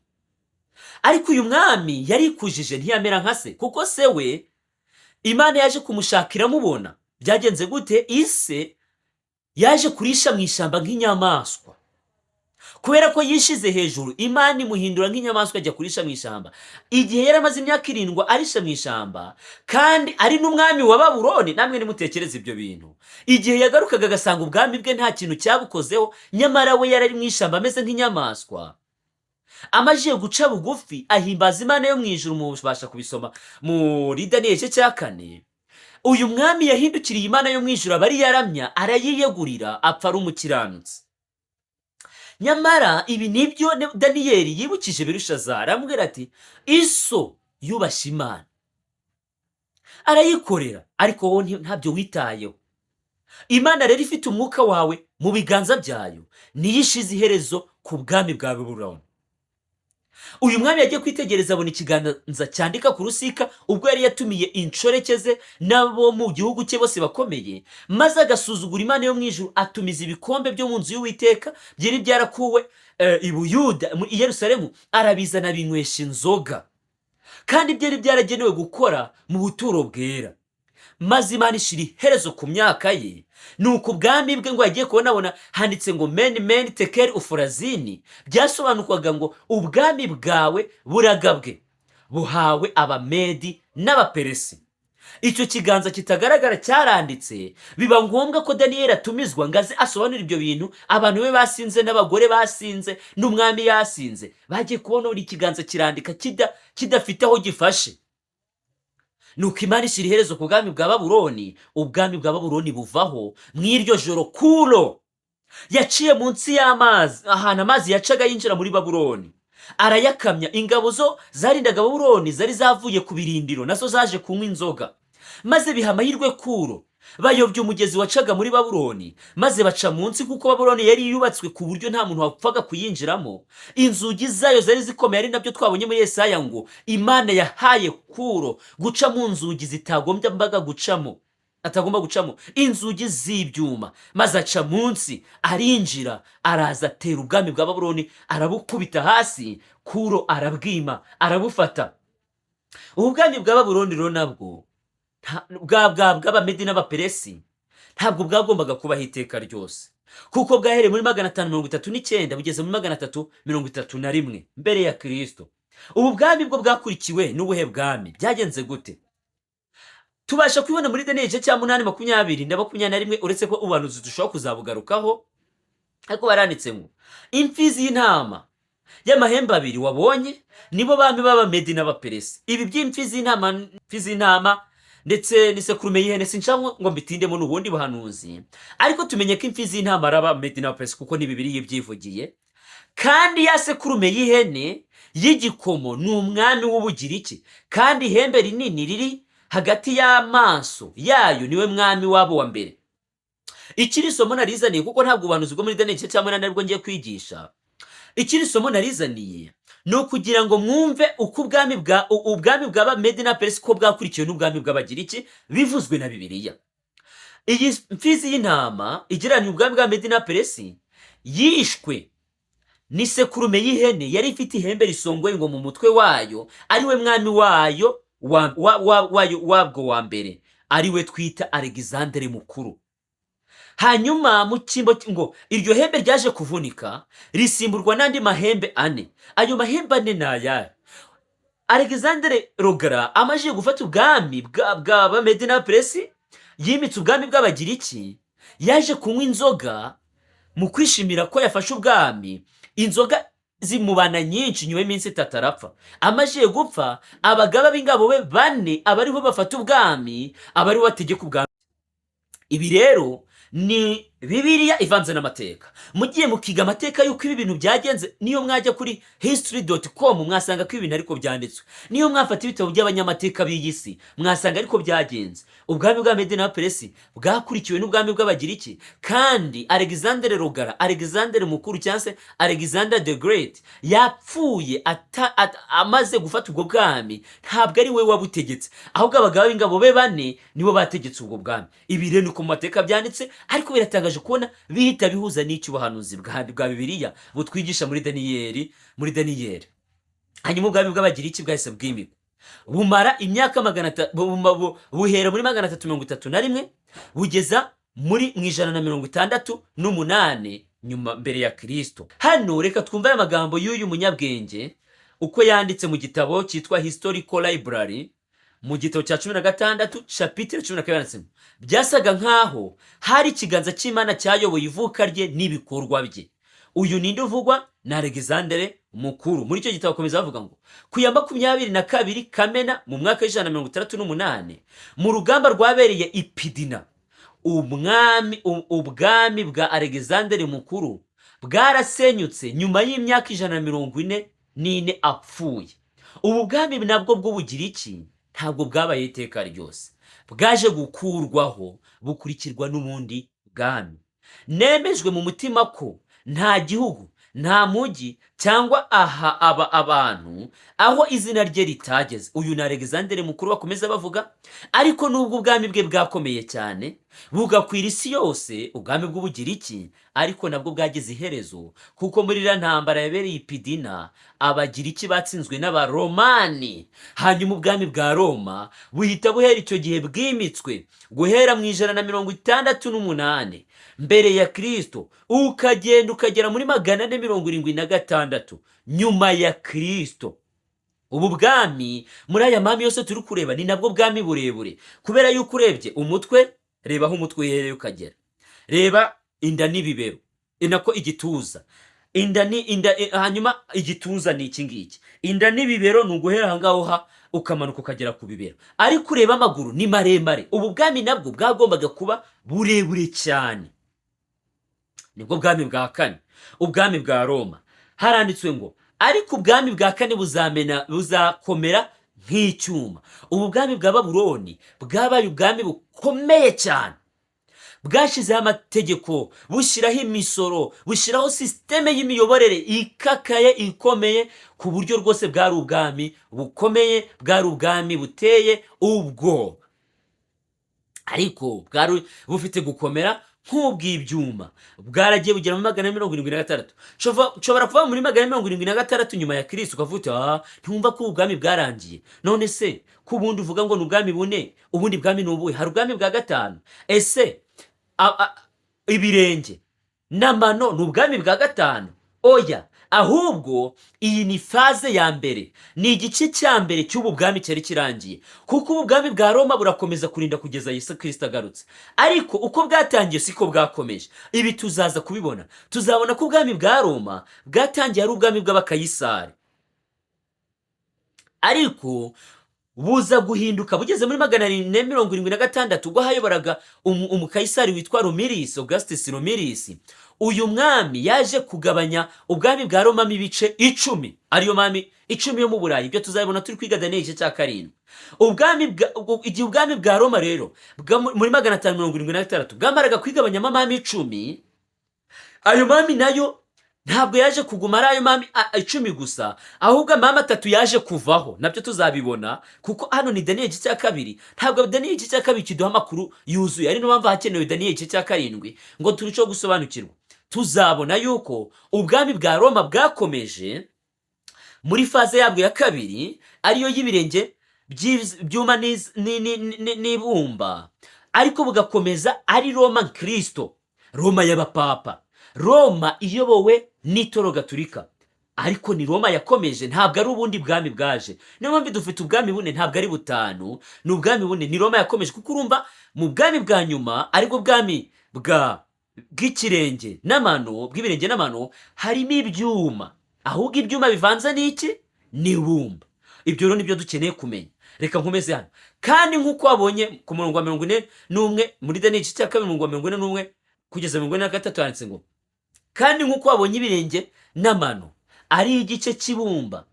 Ariko uyu mwami yarikujije, ntiyamera nka se, kuko se we Imana yaje kumushaka iramubona. Byagenze gute? Ise yaje kurisha mu ishyamba nk'inyamaswa. Kubera ko yishize hejuru, Imana imuhindura nk'inyamaswa, ajya kurisha mu ishyamba. Igihe yari amaze imyaka 7 arisha mu ishyamba kandi ari n'umwami wa Babuloni, namwe nimutekereze ibyo bintu, igihe yagarukaga agasanga ubwami bwe nta kintu cyabukozeho, nyamara we yari ari mu ishyamba ameze nk'inyamaswa. Amajije guca bugufi ahimbaza Imana yo mu ijuru. Mubasha kubisoma muri Daniyeli igice cya 4. Uyu mwami yahindukiriye Imana yo mu ijuru, aba ariyo aramya, arayiyegurira, apfa ari umukiranutsi. Nyamara ibi nibyo Daniyeli yibukije Berushazari, aramubwira ati: "Iso yubashye Imana arayikorera, ariko wowe ntabyo witayeho. Imana rero ifite umwuka wawe mu biganza byayo, niyo ishize iherezo ku bwami bwa Babuloni." Uyu mwami yagiye kwitegereza abona ikiganza cyandika ku rusika, ubwo yari yatumiye inshoreke ze n'abo mu gihugu cye bose bakomeye, maze agasuzugura Imana yo mu ijuru, atumiza ibikombe byo mu nzu y'Uwiteka byari byarakuwe i Buyuda i Yerusalemu, arabizana binywesha inzoga, kandi byari byaragenewe gukora mu buturo bwera. Maze Imana ishyira iherezo ku myaka ye. Ni uku ubwami bwe ngo yagiye kubonabona handitse ngo meni meni tekeri ufurazini, byasobanurwaga ngo ubwami bwawe buragabwe, buhawe Abamedi n'Abaperesi. Icyo kiganza kitagaragara cyaranditse, biba ngombwa ko Daniyeli atumizwa ngo aze asobanure ibyo bintu. Abantu be basinze, n'abagore basinze, n'umwami yasinze, bagiye kubona ikiganza kirandika kidafite aho gifashe. Nuko Imana ishyira iherezo ku bwami bwa Babuloni, ubwami bwa Babuloni buvaho mu iryo joro. Kuro yaciye munsi y'amazi, ahantu amazi yacaga yinjira muri Babuloni, arayakamya. Ingabo zo zarindaga Babuloni zari zavuye ku birindiro, nazo zaje kunywa inzoga, maze biha amahirwe Kuro. Bayobya umugezi wacaga muri Babuloni, maze baca munsi, kuko Babuloni yari yubatswe ku buryo nta muntu wapfaga kuyinjiramo. Inzugi zayo zari zikomeye, ari nabyo twabonye muri Yesaya ngo Imana yahaye Kuro guca mu nzugi zitagombye mbaga gucamo, atagomba gucamo, inzugi z'ibyuma, maze aca munsi arinjira, araza atera ubwami bwa Babuloni, arabukubita hasi. Kuro arabwima, arabufata. Ubu bwami bwa Babuloni rero nabwo bwa bw'Abamedi n'Abaperesi ntabwo bwagombaga kubaho iteka ryose, kuko bwahereye muri 539 bugeze muri 331 mbere ya Kirisito. Ubu bwami bwo bwakurikiwe n'ubuhe bwami? Byagenze gute? Tubasha kubibona muri Daniyeli igice cya 8, 20 na 21, uretse ko ubuhanuzi dushobora kuzabugarukaho. Ariko baranditse ngo imfizi y'intama y'amahembe abiri wabonye nibo bami b'Abamedi n'Abaperesi. Ibi by'imfizi y'intama, imfizi y'intama ndetse n'isekurume y'ihene, sinshaka ngo mbitindemo, n'ubundi buhanuzi, ariko tumenye ko imfizi y'intama ari Abamedi n'Abaperesi, kuko ni Bibiliya ibyivugiye. Kandi ya sekurume y'ihene y'igikomo ni umwami w'Ubugiriki, kandi ihembe rinini riri hagati y'amaso yayo niwe mwami wabo wa mbere. Ikiri somo narizaniye, kuko ntabwo ubuhanuzi bwo muri Daniyeli igice cya 8 aribwo ngiye kwigisha, ikiri somo narizaniye ni ukugira ngo mwumve uko ubwami bwa Medi na Peresi ko bwakurikiwe n'ubwami bw'Abagiriki bivuzwe na Bibiliya. Iyi mfizi y'intama igereranya ubwami bwa Medi na Peresi yishwe n'isekurume y'ihene yari ifite ihembe risongoye ngo mu mutwe wayo, ari we mwami wayo wayo wabwo wa mbere, ari we twita Alexandre Mukuru. Hanyuma mu cyimbo ngo iryo hembe ryaje kuvunika, risimburwa n'andi mahembe ane. Ayo mahembe ane ni ayahe? Alexandre le Grand amajije gufata ubwami bwa Bamedi na Peresi, yimitse ubwami bw'Abagiriki. Yaje kunywa inzoga mu kwishimira ko yafashe ubwami, inzoga zimubana nyinshi, nyuma y'iminsi 3 arapfa. Amajije gupfa, abagaba b'ingabo be bane aba aribo bafata ubwami, aba aribo bategeka ubwami. Ibi rero ni Bibiliya ivanze n'amateka. Mugiye mukiga amateka y'uko ibi bintu byagenze, niyo mwajya kuri history.com mwasanga ko ibintu ariko byanditswe. Niyo mwafata ibitabo by'abanyamateka b'iyi si, mwasanga ariko byagenze. Ubwami bwa Medi na Peresi bwakurikiwe n'ubwami bw'Abagiriki, kandi Alexander Rugara, Alexander Mukuru cyangwa se Alexander the Great, yapfuye amaze gufata ubwo bwami. Ntabwo ari we wabutegetse, ahubwo abagabo b'ingabo be bane nibo bategetse ubwo bwami. Ibi rero ni uko mu mateka byanditse, ariko biratangaje kubona bihita bihuza n'icyo ubuhanuzi bwa Bibiliya butwigisha muri Daniyeli, muri Daniyeli. Hanyuma ubwami bw'Abagiriki bwahise bwimikwa, bumara imyaka buhera muri 331 bugeza muri mu 168 nyuma mbere ya Kristo. Hano reka twumve aya magambo y'uyu munyabwenge uko yanditse mu gitabo cyitwa Historical Library, mu gitabo cya 16, chapitre 12, handitsemo: "Byasaga nk'aho hari ikiganza cy'Imana cyayoboye ivuka rye n'ibikorwa bye." Uyu ninde uvugwa? Ni Alexandre Mukuru. Muri icyo gitabo bakomeza bavuga ngo ku ya 22 Kamena mu mwaka w'168, mu rugamba rwabereye i Pidina, ubwami bwa Alexandre Mukuru bwarasenyutse nyuma y'imyaka 144 apfuye. Ubu bwami nabwo bw'Ubugiriki ntabwo bwabaye iteka ryose, bwaje gukurwaho bukurikirwa n'ubundi bwami. "Nemejwe mu mutima ko nta gihugu, nta mujyi cyangwa aha aba abantu aho izina rye ritageze." Uyu ni Alexandre Mukuru bakomeza bavuga. Ariko nubwo ubwami bwe bwakomeye cyane bugakwira isi yose, ubwami bw'Ubugiriki, ariko nabwo bwagize iherezo, kuko muri iriya ntambara yabereye i Pidina Abagiriki batsinzwe n'Abaromani. Hanyuma ubwami bwa Roma buhita buhera icyo gihe bwimitswe guhera mu 168 mbere ya Kristo, ukagenda ukagera muri 476 nyuma ya Kristo. Ubu bwami, muri aya mami yose turi kureba, ni nabwo bwami burebure, kubera yuko urebye umutwe, reba aho umutwe uherereye ukagera, reba inda n'ibibero, nako igituza, inda ni inda, hanyuma igituza ni iki ngiki. Inda n'ibibero ni uguhera aha ngaho ha ukamanuka ukagera ku bibero. Ariko ureba amaguru ni maremare. Ubu bwami nabwo bwagombaga kuba burebure cyane. Nibwo bwami bwa kane, ubwami bwa Roma. Haranditswe ngo: "Ariko ubwami bwa kane buzamena, buzakomera nk'icyuma." Ubu bwami bwa Babuloni bwabaye ubwami bukomeye cyane. Bwashyizeho amategeko, bushyiraho imisoro, bushyiraho sisiteme y'imiyoborere ikakaye, ikomeye, ku buryo rwose bwari ubwami bukomeye, bwari ubwami buteye ubwoba, ariko bwari bufite gukomera nk'ubw'ibyuma. Bwaragiye bugera muri 476. Nshobora kuva muri 476 nyuma ya Kristo, ukavuga uti: "Ah, ntiwumva ko ubwami bwarangiye? None se ko ubundi uvuga ngo ni ubwami bune, ubundi bwami ni ubuhe? Hari ubwami bwa gatanu? Ese ibirenge n'amano ni ubwami bwa gatanu?" Oya, ahubwo iyi ni phase ya mbere, ni igice cya mbere cy'ubu bwami cyari kirangiye, kuko ubu bwami bwa Roma burakomeza kurinda kugeza Yesu Kirisito agarutse. Ariko uko bwatangiye siko bwakomeje. Ibi tuzaza kubibona. Tuzabona ko ubwami bwa Roma bwatangiye ari ubwami bw'Abakayisari, ariko buza guhinduka bugeze muri 476, ubwo hayoboraga umukayisari witwa Romulus Augustus. Romulus, uyu mwami yaje kugabanya ubwami bwa Roma mo ibice 10, ariyo mami 10 yo mu Burayi. Ibyo tuzabibona turi kwiga Daniyeli igice cya 7. Igihe ubwami bwa Roma rero muri 576 bwamaraga kwigabanyamo amami 10, ayo mami nayo ntabwo yaje kuguma ari ayo mami 10 gusa, ahubwo amami atatu yaje kuvaho. Nabyo tuzabibona, kuko hano ni Daniyeli igice cya 2. Ntabwo Daniyeli igice cya 2 kiduha amakuru yuzuye, ari niyo mpamvu hakenewe Daniyeli igice cya 7 ngo turusheho gusobanukirwa. Tuzabona yuko ubwami bwa Roma bwakomeje muri phase yabwo ya kabiri, ariyo y'ibirenge byuma n'ibumba, ariko bugakomeza ari Roma Kirisito, Roma y'abapapa, Roma iyobowe n'itoro Gaturika. Ariko ni Roma yakomeje, ntabwo ari ubundi bwami bwaje. Niyo mpamvu dufite ubwami bune, ntabwo ari butanu, ni ubwami bune, ni Roma yakomeje. Kuko urumva mu bwami bwa nyuma, aribwo bwami bw'ikirenge n'amano, bw'ibirenge n'amano, harimo ibyuma, ahubwo ibyuma bivanze n'iki? N'ibumba. Ibyo rero nibyo dukeneye kumenya. Reka nkomeze hano. Kandi nk'uko wabonye ku murongo wa 41 muri Daniyeli igice cya 2, umurongo wa 41. kugeza 43 handitse ngo: "Kandi nk'uko wabonye ibirenge n'amano ari igice cy'ibumba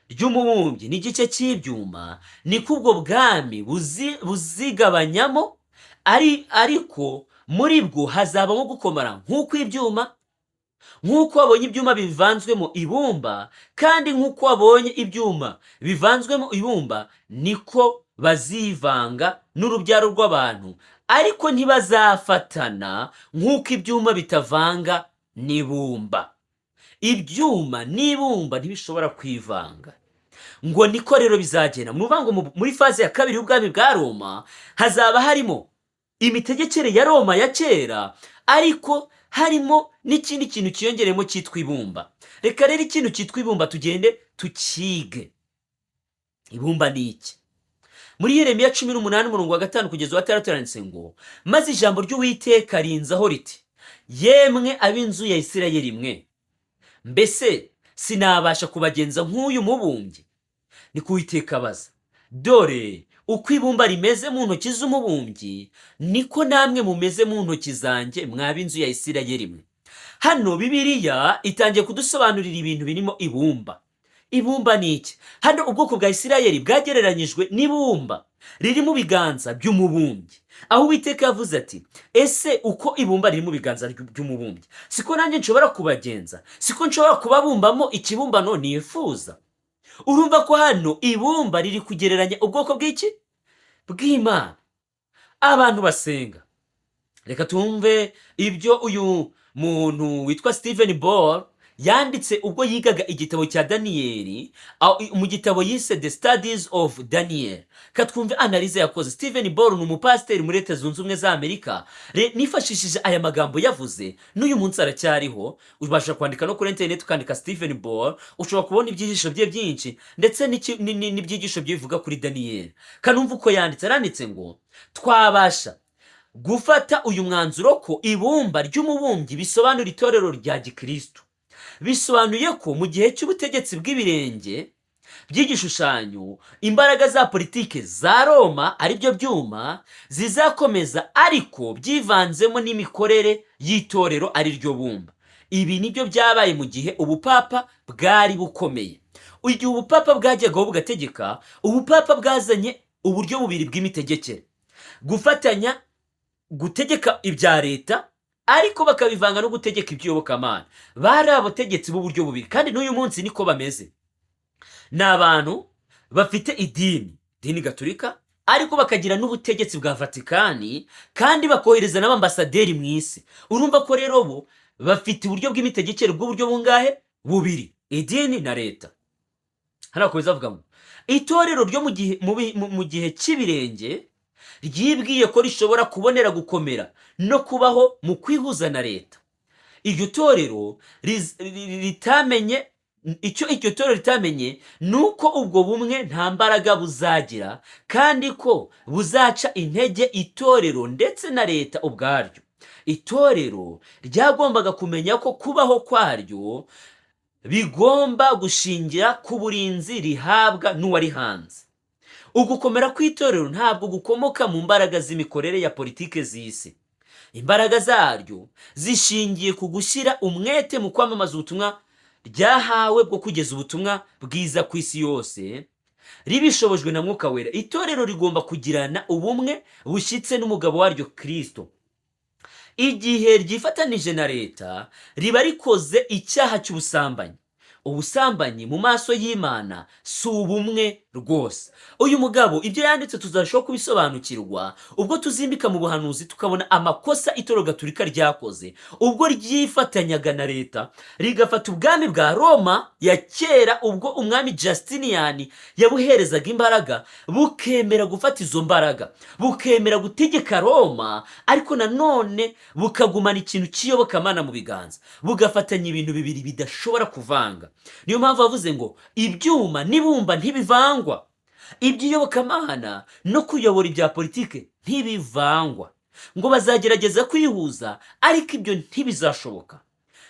ry'umubumbyi n'igice cy'ibyuma, niko ubwo bwami buzigabanyamo, ariko muri bwo hazabamo gukomera nk'uko ibyuma, nk'uko wabonye ibyuma bivanzwemo ibumba. Kandi nk'uko wabonye ibyuma bivanzwemo ibumba, niko bazivanga n'urubyaro rw'abantu, ariko ntibazafatana nk'uko ibyuma bitavanga n'ibumba." Ibyuma n'ibumba ntibishobora kwivanga. Ngo niko rero bizagenda. Ni ukuvuga ngo muri phase ya kabiri y'ubwami bwa Roma hazaba harimo imitegekere ya Roma ya kera, ariko harimo n'ikindi kintu cyiyongereyemo cyitwa ibumba. Reka rero ikintu cyitwa ibumba tugende tukige. Ibumba ni iki? Muri Yeremiya 18, umurongo wa 5 kugeza uwa 6 yanditse ngo: "Maze ijambo ry'Uwiteka rinzaho riti: 'Yemwe ab'inzu ya Isirayeli mwe, mbese sinabasha kubagenza nk'uyu mubumbyi?' Ni Uwiteka abaza. Dore uko ibumba rimeze mu ntoki z'umubumbyi, niko namwe mumeze mu ntoki zanjye, mwa b'inzu ya Isirayeli mwe." Hano Bibiliya itangiye kudusobanurira ibintu birimo ibumba. Ibumba ni iki? Hano ubwoko bwa Isirayeli bwagereranyijwe n'ibumba riri mu biganza by'umubumbyi, aho Uwiteka yavuze ati: "Ese uko ibumba riri mu biganza by'umubumbyi, siko nanjye nshobora kubagenza? Siko nshobora kubabumbamo ikibumbano nifuza?" Urumva ko hano ibumba riri kugereranya ubwoko bw'iki? Bw'Imana, abantu basenga. Reka tumve ibyo uyu muntu witwa Stephen Ball yanditse ubwo yigaga igitabo cya Daniyeli, mu gitabo yise The Studies of Daniel. Katwumve analyse yakoze. Stephen Ball ni umupasiteri muri Leta Zunze Ubumwe za Amerika. Nifashishije aya magambo yavuze, n'uyu munsi aracyariho. Ubasha kwandika no kuri interineti, ukandika Stephen Ball, ushobora kubona ibyigisho bye byinshi, ndetse n'ibyigisho bye bivuga kuri Daniyeli. Kanumva uko yanditse. Aranditse ngo: "Twabasha gufata uyu mwanzuro ko ibumba ry'umubumbyi bisobanura itorero rya gikristo. Bisobanuye ko mu gihe cy'ubutegetsi bw'ibirenge by'igishushanyo, imbaraga za politike za Roma, aribyo byuma, zizakomeza, ariko byivanzemo n'imikorere y'itorero, ari ryo bumba. Ibi nibyo byabaye mu gihe ubupapa bwari bukomeye. Igihe ubupapa bwajyagaho bugategeka, ubupapa bwazanye uburyo bubiri bw'imitegekere: gufatanya gutegeka ibya leta, ariko bakabivanga no gutegeka iby'iyobokamana. Bari abategetsi b'uburyo bubiri, kandi n'uyu munsi niko bameze. Ni abantu bafite idini, idini gatolika, ariko bakagira n'ubutegetsi bwa Vatikani, kandi bakohereza n'abambasaderi mu isi. Urumva ko rero bo bafite uburyo bw'imitegekere bw'uburyo bungahe? Bubiri, idini na leta. Hano bakomeza bavuga ngo itorero ryo mu gihe mu gihe cy'ibirenge ryibwiye ko rishobora kubonera gukomera no kubaho mu kwihuza na leta. Iryo torero ritamenye icyo iryo torero ritamenye ni uko ubwo bumwe nta mbaraga buzagira, kandi ko buzaca intege itorero ndetse na leta ubwaryo. Itorero ryagombaga kumenya ko kubaho kwaryo bigomba gushingira ku burinzi rihabwa n'uwarihanze. Ugukomera kw'itorero ntabwo gukomoka mu mbaraga z'imikorere ya politike z'isi. Imbaraga zaryo zishingiye ku gushyira umwete mu kwamamaza ubutumwa ryahawe bwo kugeza ubutumwa bwiza ku isi yose, ribishobojwe na Mwuka Wera. Itorero rigomba kugirana ubumwe bushyitse n'umugabo waryo, Kirisito. Igihe ryifatanije na leta, riba rikoze icyaha cy'ubusambanyi. Ubusambanyi mu maso y'Imana si ubumwe rwose." Uyu mugabo ibyo yanditse tuzarushaho kubisobanukirwa ubwo tuzimbika mu buhanuzi, tukabona amakosa itorero gatolika ryakoze ubwo ryifatanyaga na leta, rigafata ubwami bwa Roma ya kera ubwo umwami Justinian yabuherezaga imbaraga, bukemera gufata izo mbaraga, bukemera gutegeka Roma, ariko nanone bukagumana ikintu cy'iyobokamana mu biganza, bugafatanya ibintu bibiri bidashobora kuvanga. Niyo mpamvu bavuze ngo ibyuma n'ibumba ntibivangwa, iby'iyobokamana no kuyobora ibya politike ntibivangwa. Ngo bazagerageza kwihuza, ariko ibyo ntibizashoboka.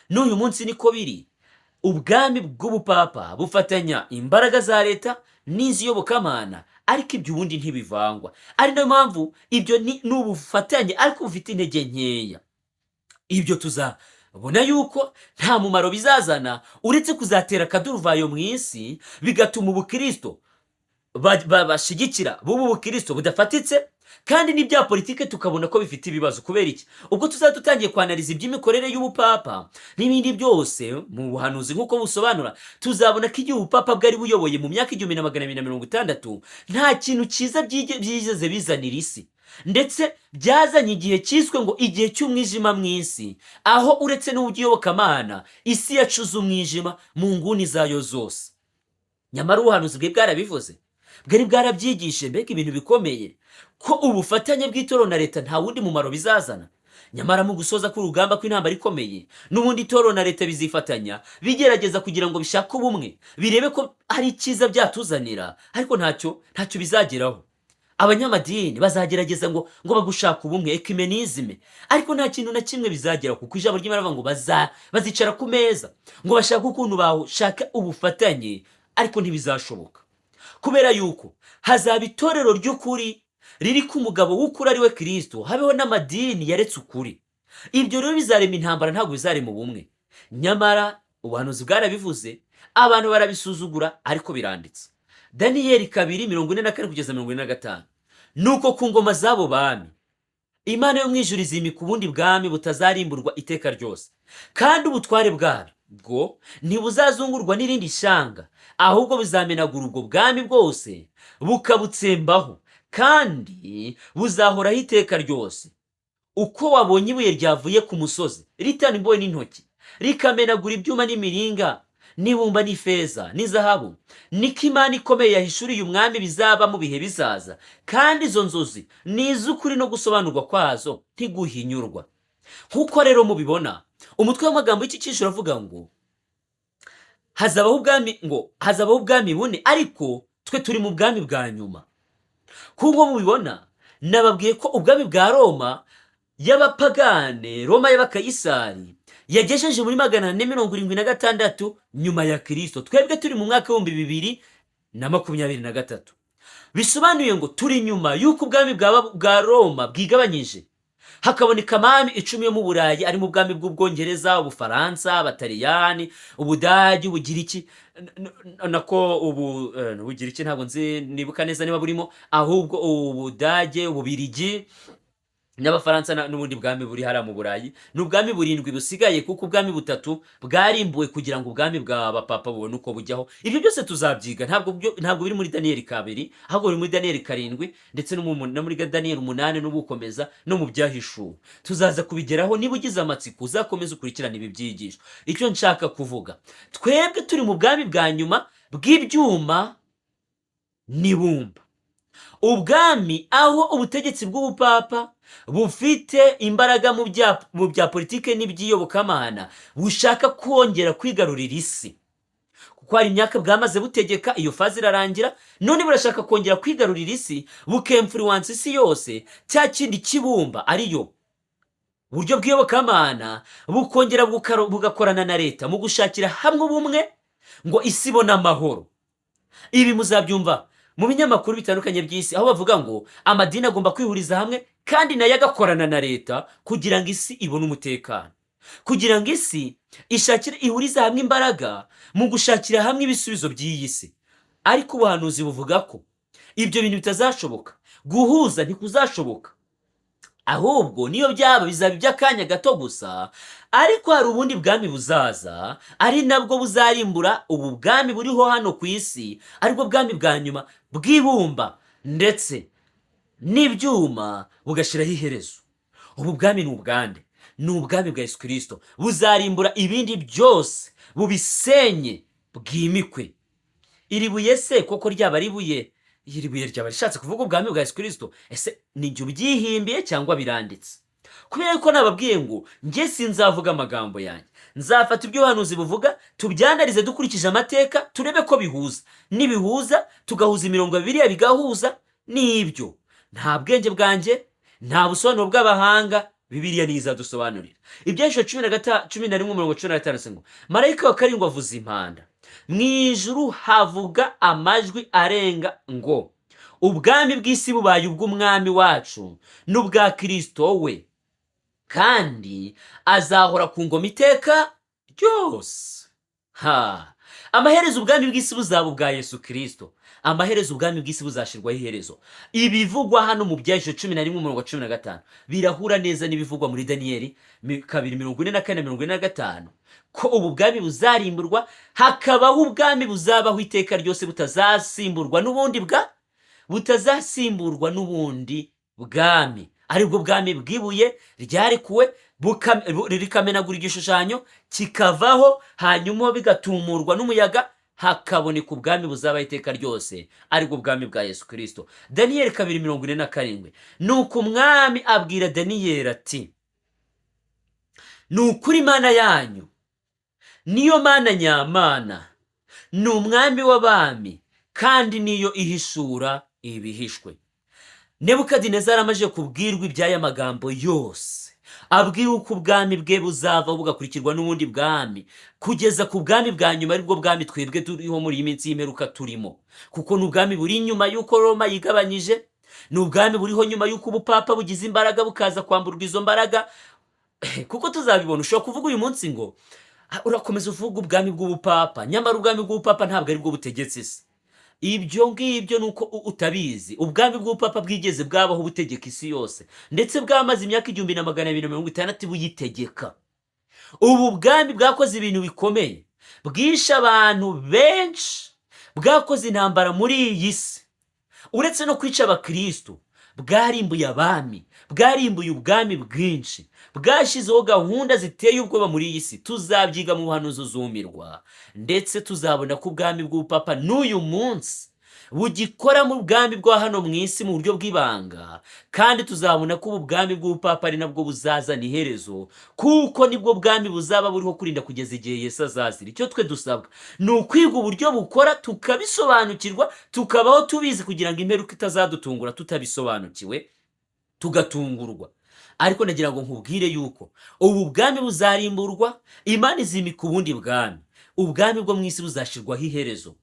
N'uyu munsi niko biri. Ubwami bw'ubupapa bufatanya imbaraga za leta n'iz'iyobokamana, ariko ibyo ubundi ntibivangwa, ari nayo mpamvu ibyo ni ubufatanye ariko bufite intege nkeya. Ibyo tuzabona yuko nta mumaro bizazana uretse kuzatera akaduruvayo mu isi, bigatuma ubukristo bashyigikira bubu bukristo budafatitse, kandi n'ibya politike tukabona ko bifite ibibazo. Kubera iki? Ubwo tuzaba dutangiye kwanariza iby'imikorere y'ubupapa n'ibindi byose mu buhanuzi nk'uko busobanura, tuzabona ko igihe ubupapa bwari buyoboye mu myaka 1260 nta kintu cyiza byigeze bizanira isi, ndetse byazanye igihe cyiswe ngo igihe cy'umwijima mu isi, aho uretse n'uby'iyobokamana isi yacuze umwijima mu nguni zayo zose. Nyamara ubuhanuzi bwe bwarabivuze, bwari bwarabyigishije. Mbega ibintu bikomeye, ko ubufatanye bw'itorero na leta nta wundi mumaro bizazana. Nyamara mu gusoza k'urugamba kw'intambara ikomeye, n'ubundi itorero na leta bizifatanya bigerageza kugira ngo bishake ubumwe, birebe ko hari icyiza byatuzanira, ariko ntacyo bizageraho. Abanyamadini bazagerageza ngo bagushaka ubumwe, œcuménisme, ariko nta kintu na kimwe bizageraho, kuko ijambo ry'Imana rivuga ngo bazicara ku meza ngo bashake ukuntu bashaka ubufatanye, ariko ntibizashoboka, kubera yuko hazaba itorero ry'ukuri riri ku mugabo w'ukuri ari we Kirisito, habeho n'amadini yaretse ukuri. Ibyo rero bizarema intambara, ntabwo bizarema ubumwe. Nyamara ubuhanuzi bwarabivuze, abantu barabisuzugura, ariko biranditse. Daniyeli 2:44 kugeza 45: "Nuko ku ngoma z'abo bami Imana yo mu ijuru izimika ubundi bwami butazarimburwa iteka ryose, kandi ubutware bwabwo ntibuzazungurwa n'irindi shyanga, ahubwo buzamenagura ubwo bwami bwose bukabutsembaho, kandi buzahoraho iteka ryose. Uko wabonye ibuye ryavuye ku musozi ritanimbowe n'intoki, rikamenagura ibyuma n'imiringa n'ibumba n'ifeza n'izahabu, niko Imana ikomeye yahishuriye umwami bizaba mu bihe bizaza. Kandi izo nzozi ni iz'ukuri, no gusobanurwa kwazo ntiguhinyurwa." Nk'uko rero mubibona, umutwe w'amagambo y'iki cyiciro uravuga ngo hazabaho ubwami, ngo hazabaho ubwami bune, ariko twe turi mu bwami bwa nyuma. Nk'uko mubibona, nababwiye ko ubwami bwa Roma y'abapagane, Roma y'abakayisari, yagejeje muri 476 nyuma ya Kirisito. Twebwe turi mu mwaka w'2023, bisobanuye ngo turi nyuma y'uko ubwami bwa Roma bwigabanyije, hakaboneka amami 10 yo mu Burayi, arimo ubwami bw'Ubwongereza, Ubufaransa, Abataliyani, Ubudage, Ubugiriki, nako ubu Ubugiriki ntabwo nzi nibuka neza niba burimo, ahubwo Ubudage, Ububirigi n'Abafaransa n'ubundi bwami buri hariya mu Burayi. Ni ubwami burindwi busigaye, kuko ubwami butatu bwarimbuwe kugira ngo ubwami bwa bapapa bubone uko bujyaho. Ibyo byose tuzabyiga, ntabwo biri muri Daniyeli 2, ahubwo biri muri Daniyeli 7 ndetse no muri Daniyeli 8 n'ubukomeza no mu Byahishuwe. Tuzaza kubigeraho. Niba ugize amatsiko, uzakomeze ukurikirane ibi byigisho. Icyo nshaka kuvuga, twebwe turi mu bwami bwa nyuma bw'ibyuma n'ibumba, ubwami aho ubutegetsi bw'ubupapa bufite imbaraga mu bya politike n'iby'iyobokamana, bushaka kongera kwigarurira isi, kuko hari imyaka bwamaze butegeka, iyo phase irarangira, none burashaka kongera kwigarurira isi, bukemfuruwansa isi yose. Cya kindi kibumba, ariyo buryo bw'iyobokamana, bukongera bugakorana na leta mu gushakira hamwe ubumwe ngo isi ibone amahoro. Ibi muzabyumva mu binyamakuru bitandukanye by'isi, aho bavuga ngo amadini agomba kwihuriza hamwe kandi nayo agakorana na leta kugira ngo isi ibone umutekano, kugira ngo isi ishakire, ihurize hamwe imbaraga mu gushakira hamwe ibisubizo by'iyi si. Ariko ubuhanuzi buvuga ko ibyo bintu bitazashoboka, guhuza ntikuzashoboka, ahubwo niyo byaba bizaba iby'akanya gato gusa. Ariko hari ubundi bwami buzaza, ari nabwo buzarimbura ubu bwami buriho hano ku isi, aribwo bwami bwa nyuma bw'ibumba ndetse n'ibyuma, bugashyiraho iherezo. Ubu bwami ni ubwande? Ni ubwami bwa Yesu Kirisito. Buzarimbura ibindi byose, bubisenye, bwimikwe. Iri buye se koko ryaba ari ibuye? Iri buye ryaba rishatse kuvuga ubwami bwa Yesu Kirisito? Ese ni njye ubyihimbiye cyangwa biranditse? Kubera ko nababwiye ngo njye sinzavuga amagambo yanjye, nzafata ibyo ubuhanuzi buvuga, tubyanarize dukurikije amateka, turebe ko bihuza. Nibihuza, tugahuza imirongo biriya bigahuza n'ibyo. Nta bwenge bwanjye, nta busobanuro bw'abahanga, Bibiliya niyo izadusobanurira. Ibyahishwe 11 umurongo 15 ngo: "Marayika wa karindwi avuza impanda, mu ijuru havuga amajwi arenga ngo: ubwami bw'isi bubaye ubw'Umwami wacu n'ubwa Kirisito we." Kandi azahora ku ngoma iteka ryose. Ha, amaherezo ubwami bw'isi buzaba ubwa Yesu Kirisito. Amaherezo ubwami bw'isi buzashyirwaho iherezo. Ibivugwa hano mu Byahishuwe 11 umurongo wa 15 birahura neza n'ibivugwa muri Daniyeli 2 44, 45, ko ubu bwami buzarimburwa, hakabaho ubwami buzabaho iteka ryose, butazasimburwa n'ubundi bwami, aribwo bwami bw'ibuye ryarekuwe rikamenagura igishushanyo kikavaho, hanyuma bigatumurwa n'umuyaga, hakaboneka ubwami buzabaho iteka ryose, aribwo bwami bwa Yesu Kirisito. Daniyeli 2 47: "Nuko umwami abwira Daniyeli ati: 'Ni ukuri Imana yanyu niyo Mana nyamana, ni umwami w'abami, kandi niyo ihishura ibihishwe.'" Nebukadinezari amaze kubwirwa iby'aya magambo yose, abwiwe uko ubwami bwe buzavaho bugakurikirwa n'ubundi bwami kugeza ku bwami bwa nyuma, aribwo bwami twebwe turiho muri iyi minsi y'imperuka turimo, kuko ni ubwami buri inyuma y'uko Roma yigabanyije, ni ubwami buriho nyuma y'uko ubupapa bugize imbaraga bukaza kwamburwa izo mbaraga, kuko tuzabibona. Ushobora kuvuga uyu munsi ngo: "Ah, urakomeza uvuga ubwami bw'ubupapa, nyamara ubwami bw'ubupapa ntabwo aribwo butegetse isi." Ibyo ngibyo ni uko utabizi. Ubwami bw'ubupapa bwigeze bwabaho butegeka isi yose, ndetse bwamaze imyaka 1260 buyitegeka. Ubu bwami bwakoze ibintu bikomeye, bwishe abantu benshi, bwakoze intambara muri iyi si. Uretse no kwica abakristo, bwarimbuye abami, bwarimbuye ubwami bwinshi, bwashyizeho gahunda ziteye ubwoba muri iyi si. Tuzabyiga mu buhanuzi, uzumirwa. Ndetse tuzabona ko ubwami bw'ubupapa n'uyu munsi bugikora mu bwami bwa hano mu isi mu buryo bw'ibanga, kandi tuzabona ko ubu bwami bw'ubupapa ari nabwo buzazana iherezo, kuko nibwo bwami buzaba buriho kurinda kugeza igihe Yesu azazira. Icyo twe dusabwa ni ukwiga uburyo bukora, tukabisobanukirwa, tukabaho tubizi, kugira ngo imperuka itazadutungura tutabisobanukiwe, tugatungurwa. Ariko nagira ngo nkubwire yuko ubu bwami buzarimburwa, Imana izimika ubundi bwami, ubwami bwo mu isi buzashyirwaho iherezo.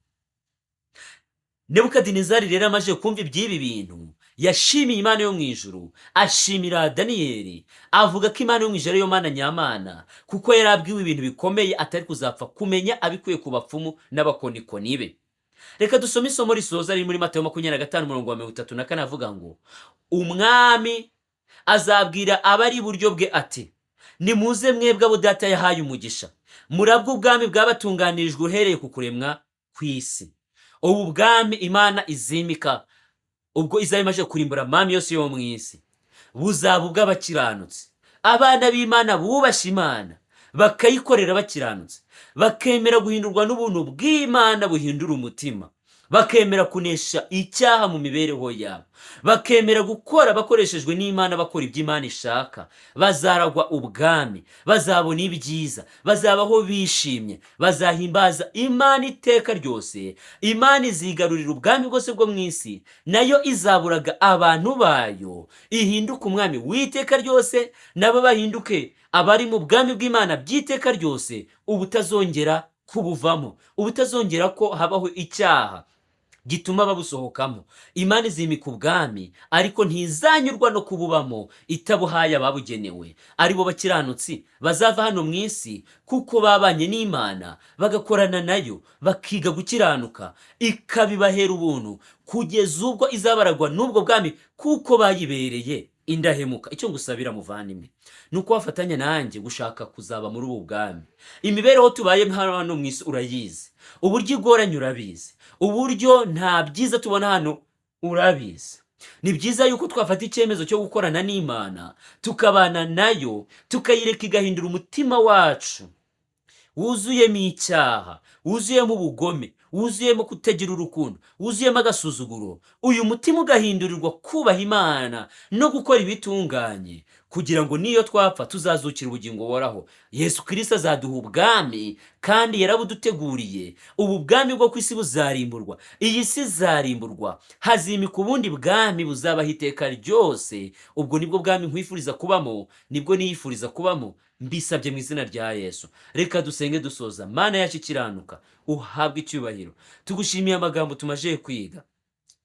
Nebukadinezari rero amaze kumva iby'ibi bintu, yashimiye Imana yo mu ijuru, ashimira Daniyeli, avuga ko Imana yo mu ijuru ariyo Mana nyamana, kuko yari abwiwe ibintu bikomeye atari kuzapfa kumenya abikuye ku bapfumu n'abakonikoni be. Reka dusome isomo risoza riri muri Matayo 25 umurongo wa 34, avuga ngo: "Umwami azabwira abari iburyo bwe ati: 'Nimuze mwebwe abo Data yahaye umugisha, murabwe ubwami bwabatunganirijwe uhereye ku kuremwa kw'isi.'" Ubu bwami Imana izimika ubwo izaba imaze kurimbura amami yose yo mu isi, buzaba ubw'abakiranutsi, abana b'Imana bubashye Imana, bakayikorera bakiranutse, bakemera guhindurwa n'ubuntu bw'Imana buhindura umutima, bakemera kunesha icyaha mu mibereho yabo, bakemera gukora bakoreshejwe n'Imana, bakora ibyo Imana ishaka. Bazaragwa ubwami, bazabona ibyiza, bazabaho bishimye, bazahimbaza Imana iteka ryose. Imana izigarurira ubwami bwose bwo mu isi, nayo izaburaga abantu bayo, ihinduke umwami w'iteka ryose, nabo bahinduke abari mu bwami bw'Imana by'iteka ryose, ubutazongera kubuvamo, ubutazongera ko habaho icyaha gituma babusohokamo. Imana izimika ubwami, ariko ntizanyurwa no kububamo itabuhaye ababugenewe, aribo bakiranutsi bazava hano mu isi, kuko babanye n'Imana, bagakorana nayo, bakiga gukiranuka, ikabibahera ubuntu kugeza ubwo izabaragwa n'ubwo bwami, kuko bayibereye indahemuka. Icyo ngusabira, muvandimwe, ni uko wafatanya nanjye gushaka kuzaba muri ubu bwami. Imibereho tubayemo hano mu isi urayizi, uburyo igoranye urabizi, uburyo nta byiza tubona hano urabizi. Ni byiza yuko twafata icyemezo cyo gukorana n'Imana, tukabana nayo, tukayireka igahindura umutima wacu wuzuyemo icyaha, wuzuyemo ubugome, wuzuyemo kutagira urukundo, wuzuyemo agasuzuguro. Uyu mutima ugahindurirwa kubaha Imana no gukora ibitunganye, kugira ngo niyo twapfa tuzazukira ubugingo buhoraho. Yesu Kirisito azaduha ubwami kandi yarabuduteguriye. Ubu bwami bwo ku isi buzarimburwa, iyi si izarimburwa, hazimika ubundi bwami buzabaho iteka ryose. Ubwo nibwo bwami nkwifuriza kubamo, nibwo niyifuriza kubamo. Mbisabye mu izina rya Yesu. Reka dusenge dusoza. Mana yacu ikiranuka, uhabwe icyubahiro. Tugushimiye amagambo tumaze kwiga.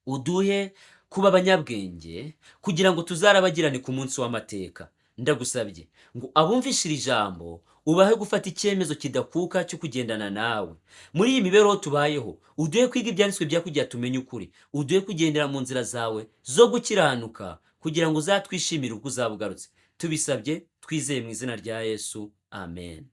Uduhe kuba abanyabwenge kugira ngo tuzarabagirane ku munsi w'amateka. Ndagusabye ngo abumvishe iri jambo ubahe gufata icyemezo kidakuka cyo kugendana nawe muri iyi mibereho tubayeho. Uduhe kwiga ibyanditswe bya kugira tumenye ukuri, uduhe kugendera mu nzira zawe zo gukiranuka kugira ngo uzatwishimire ubwo uzaba ugarutse. Tubisabye twizeye mu izina rya Yesu, amen.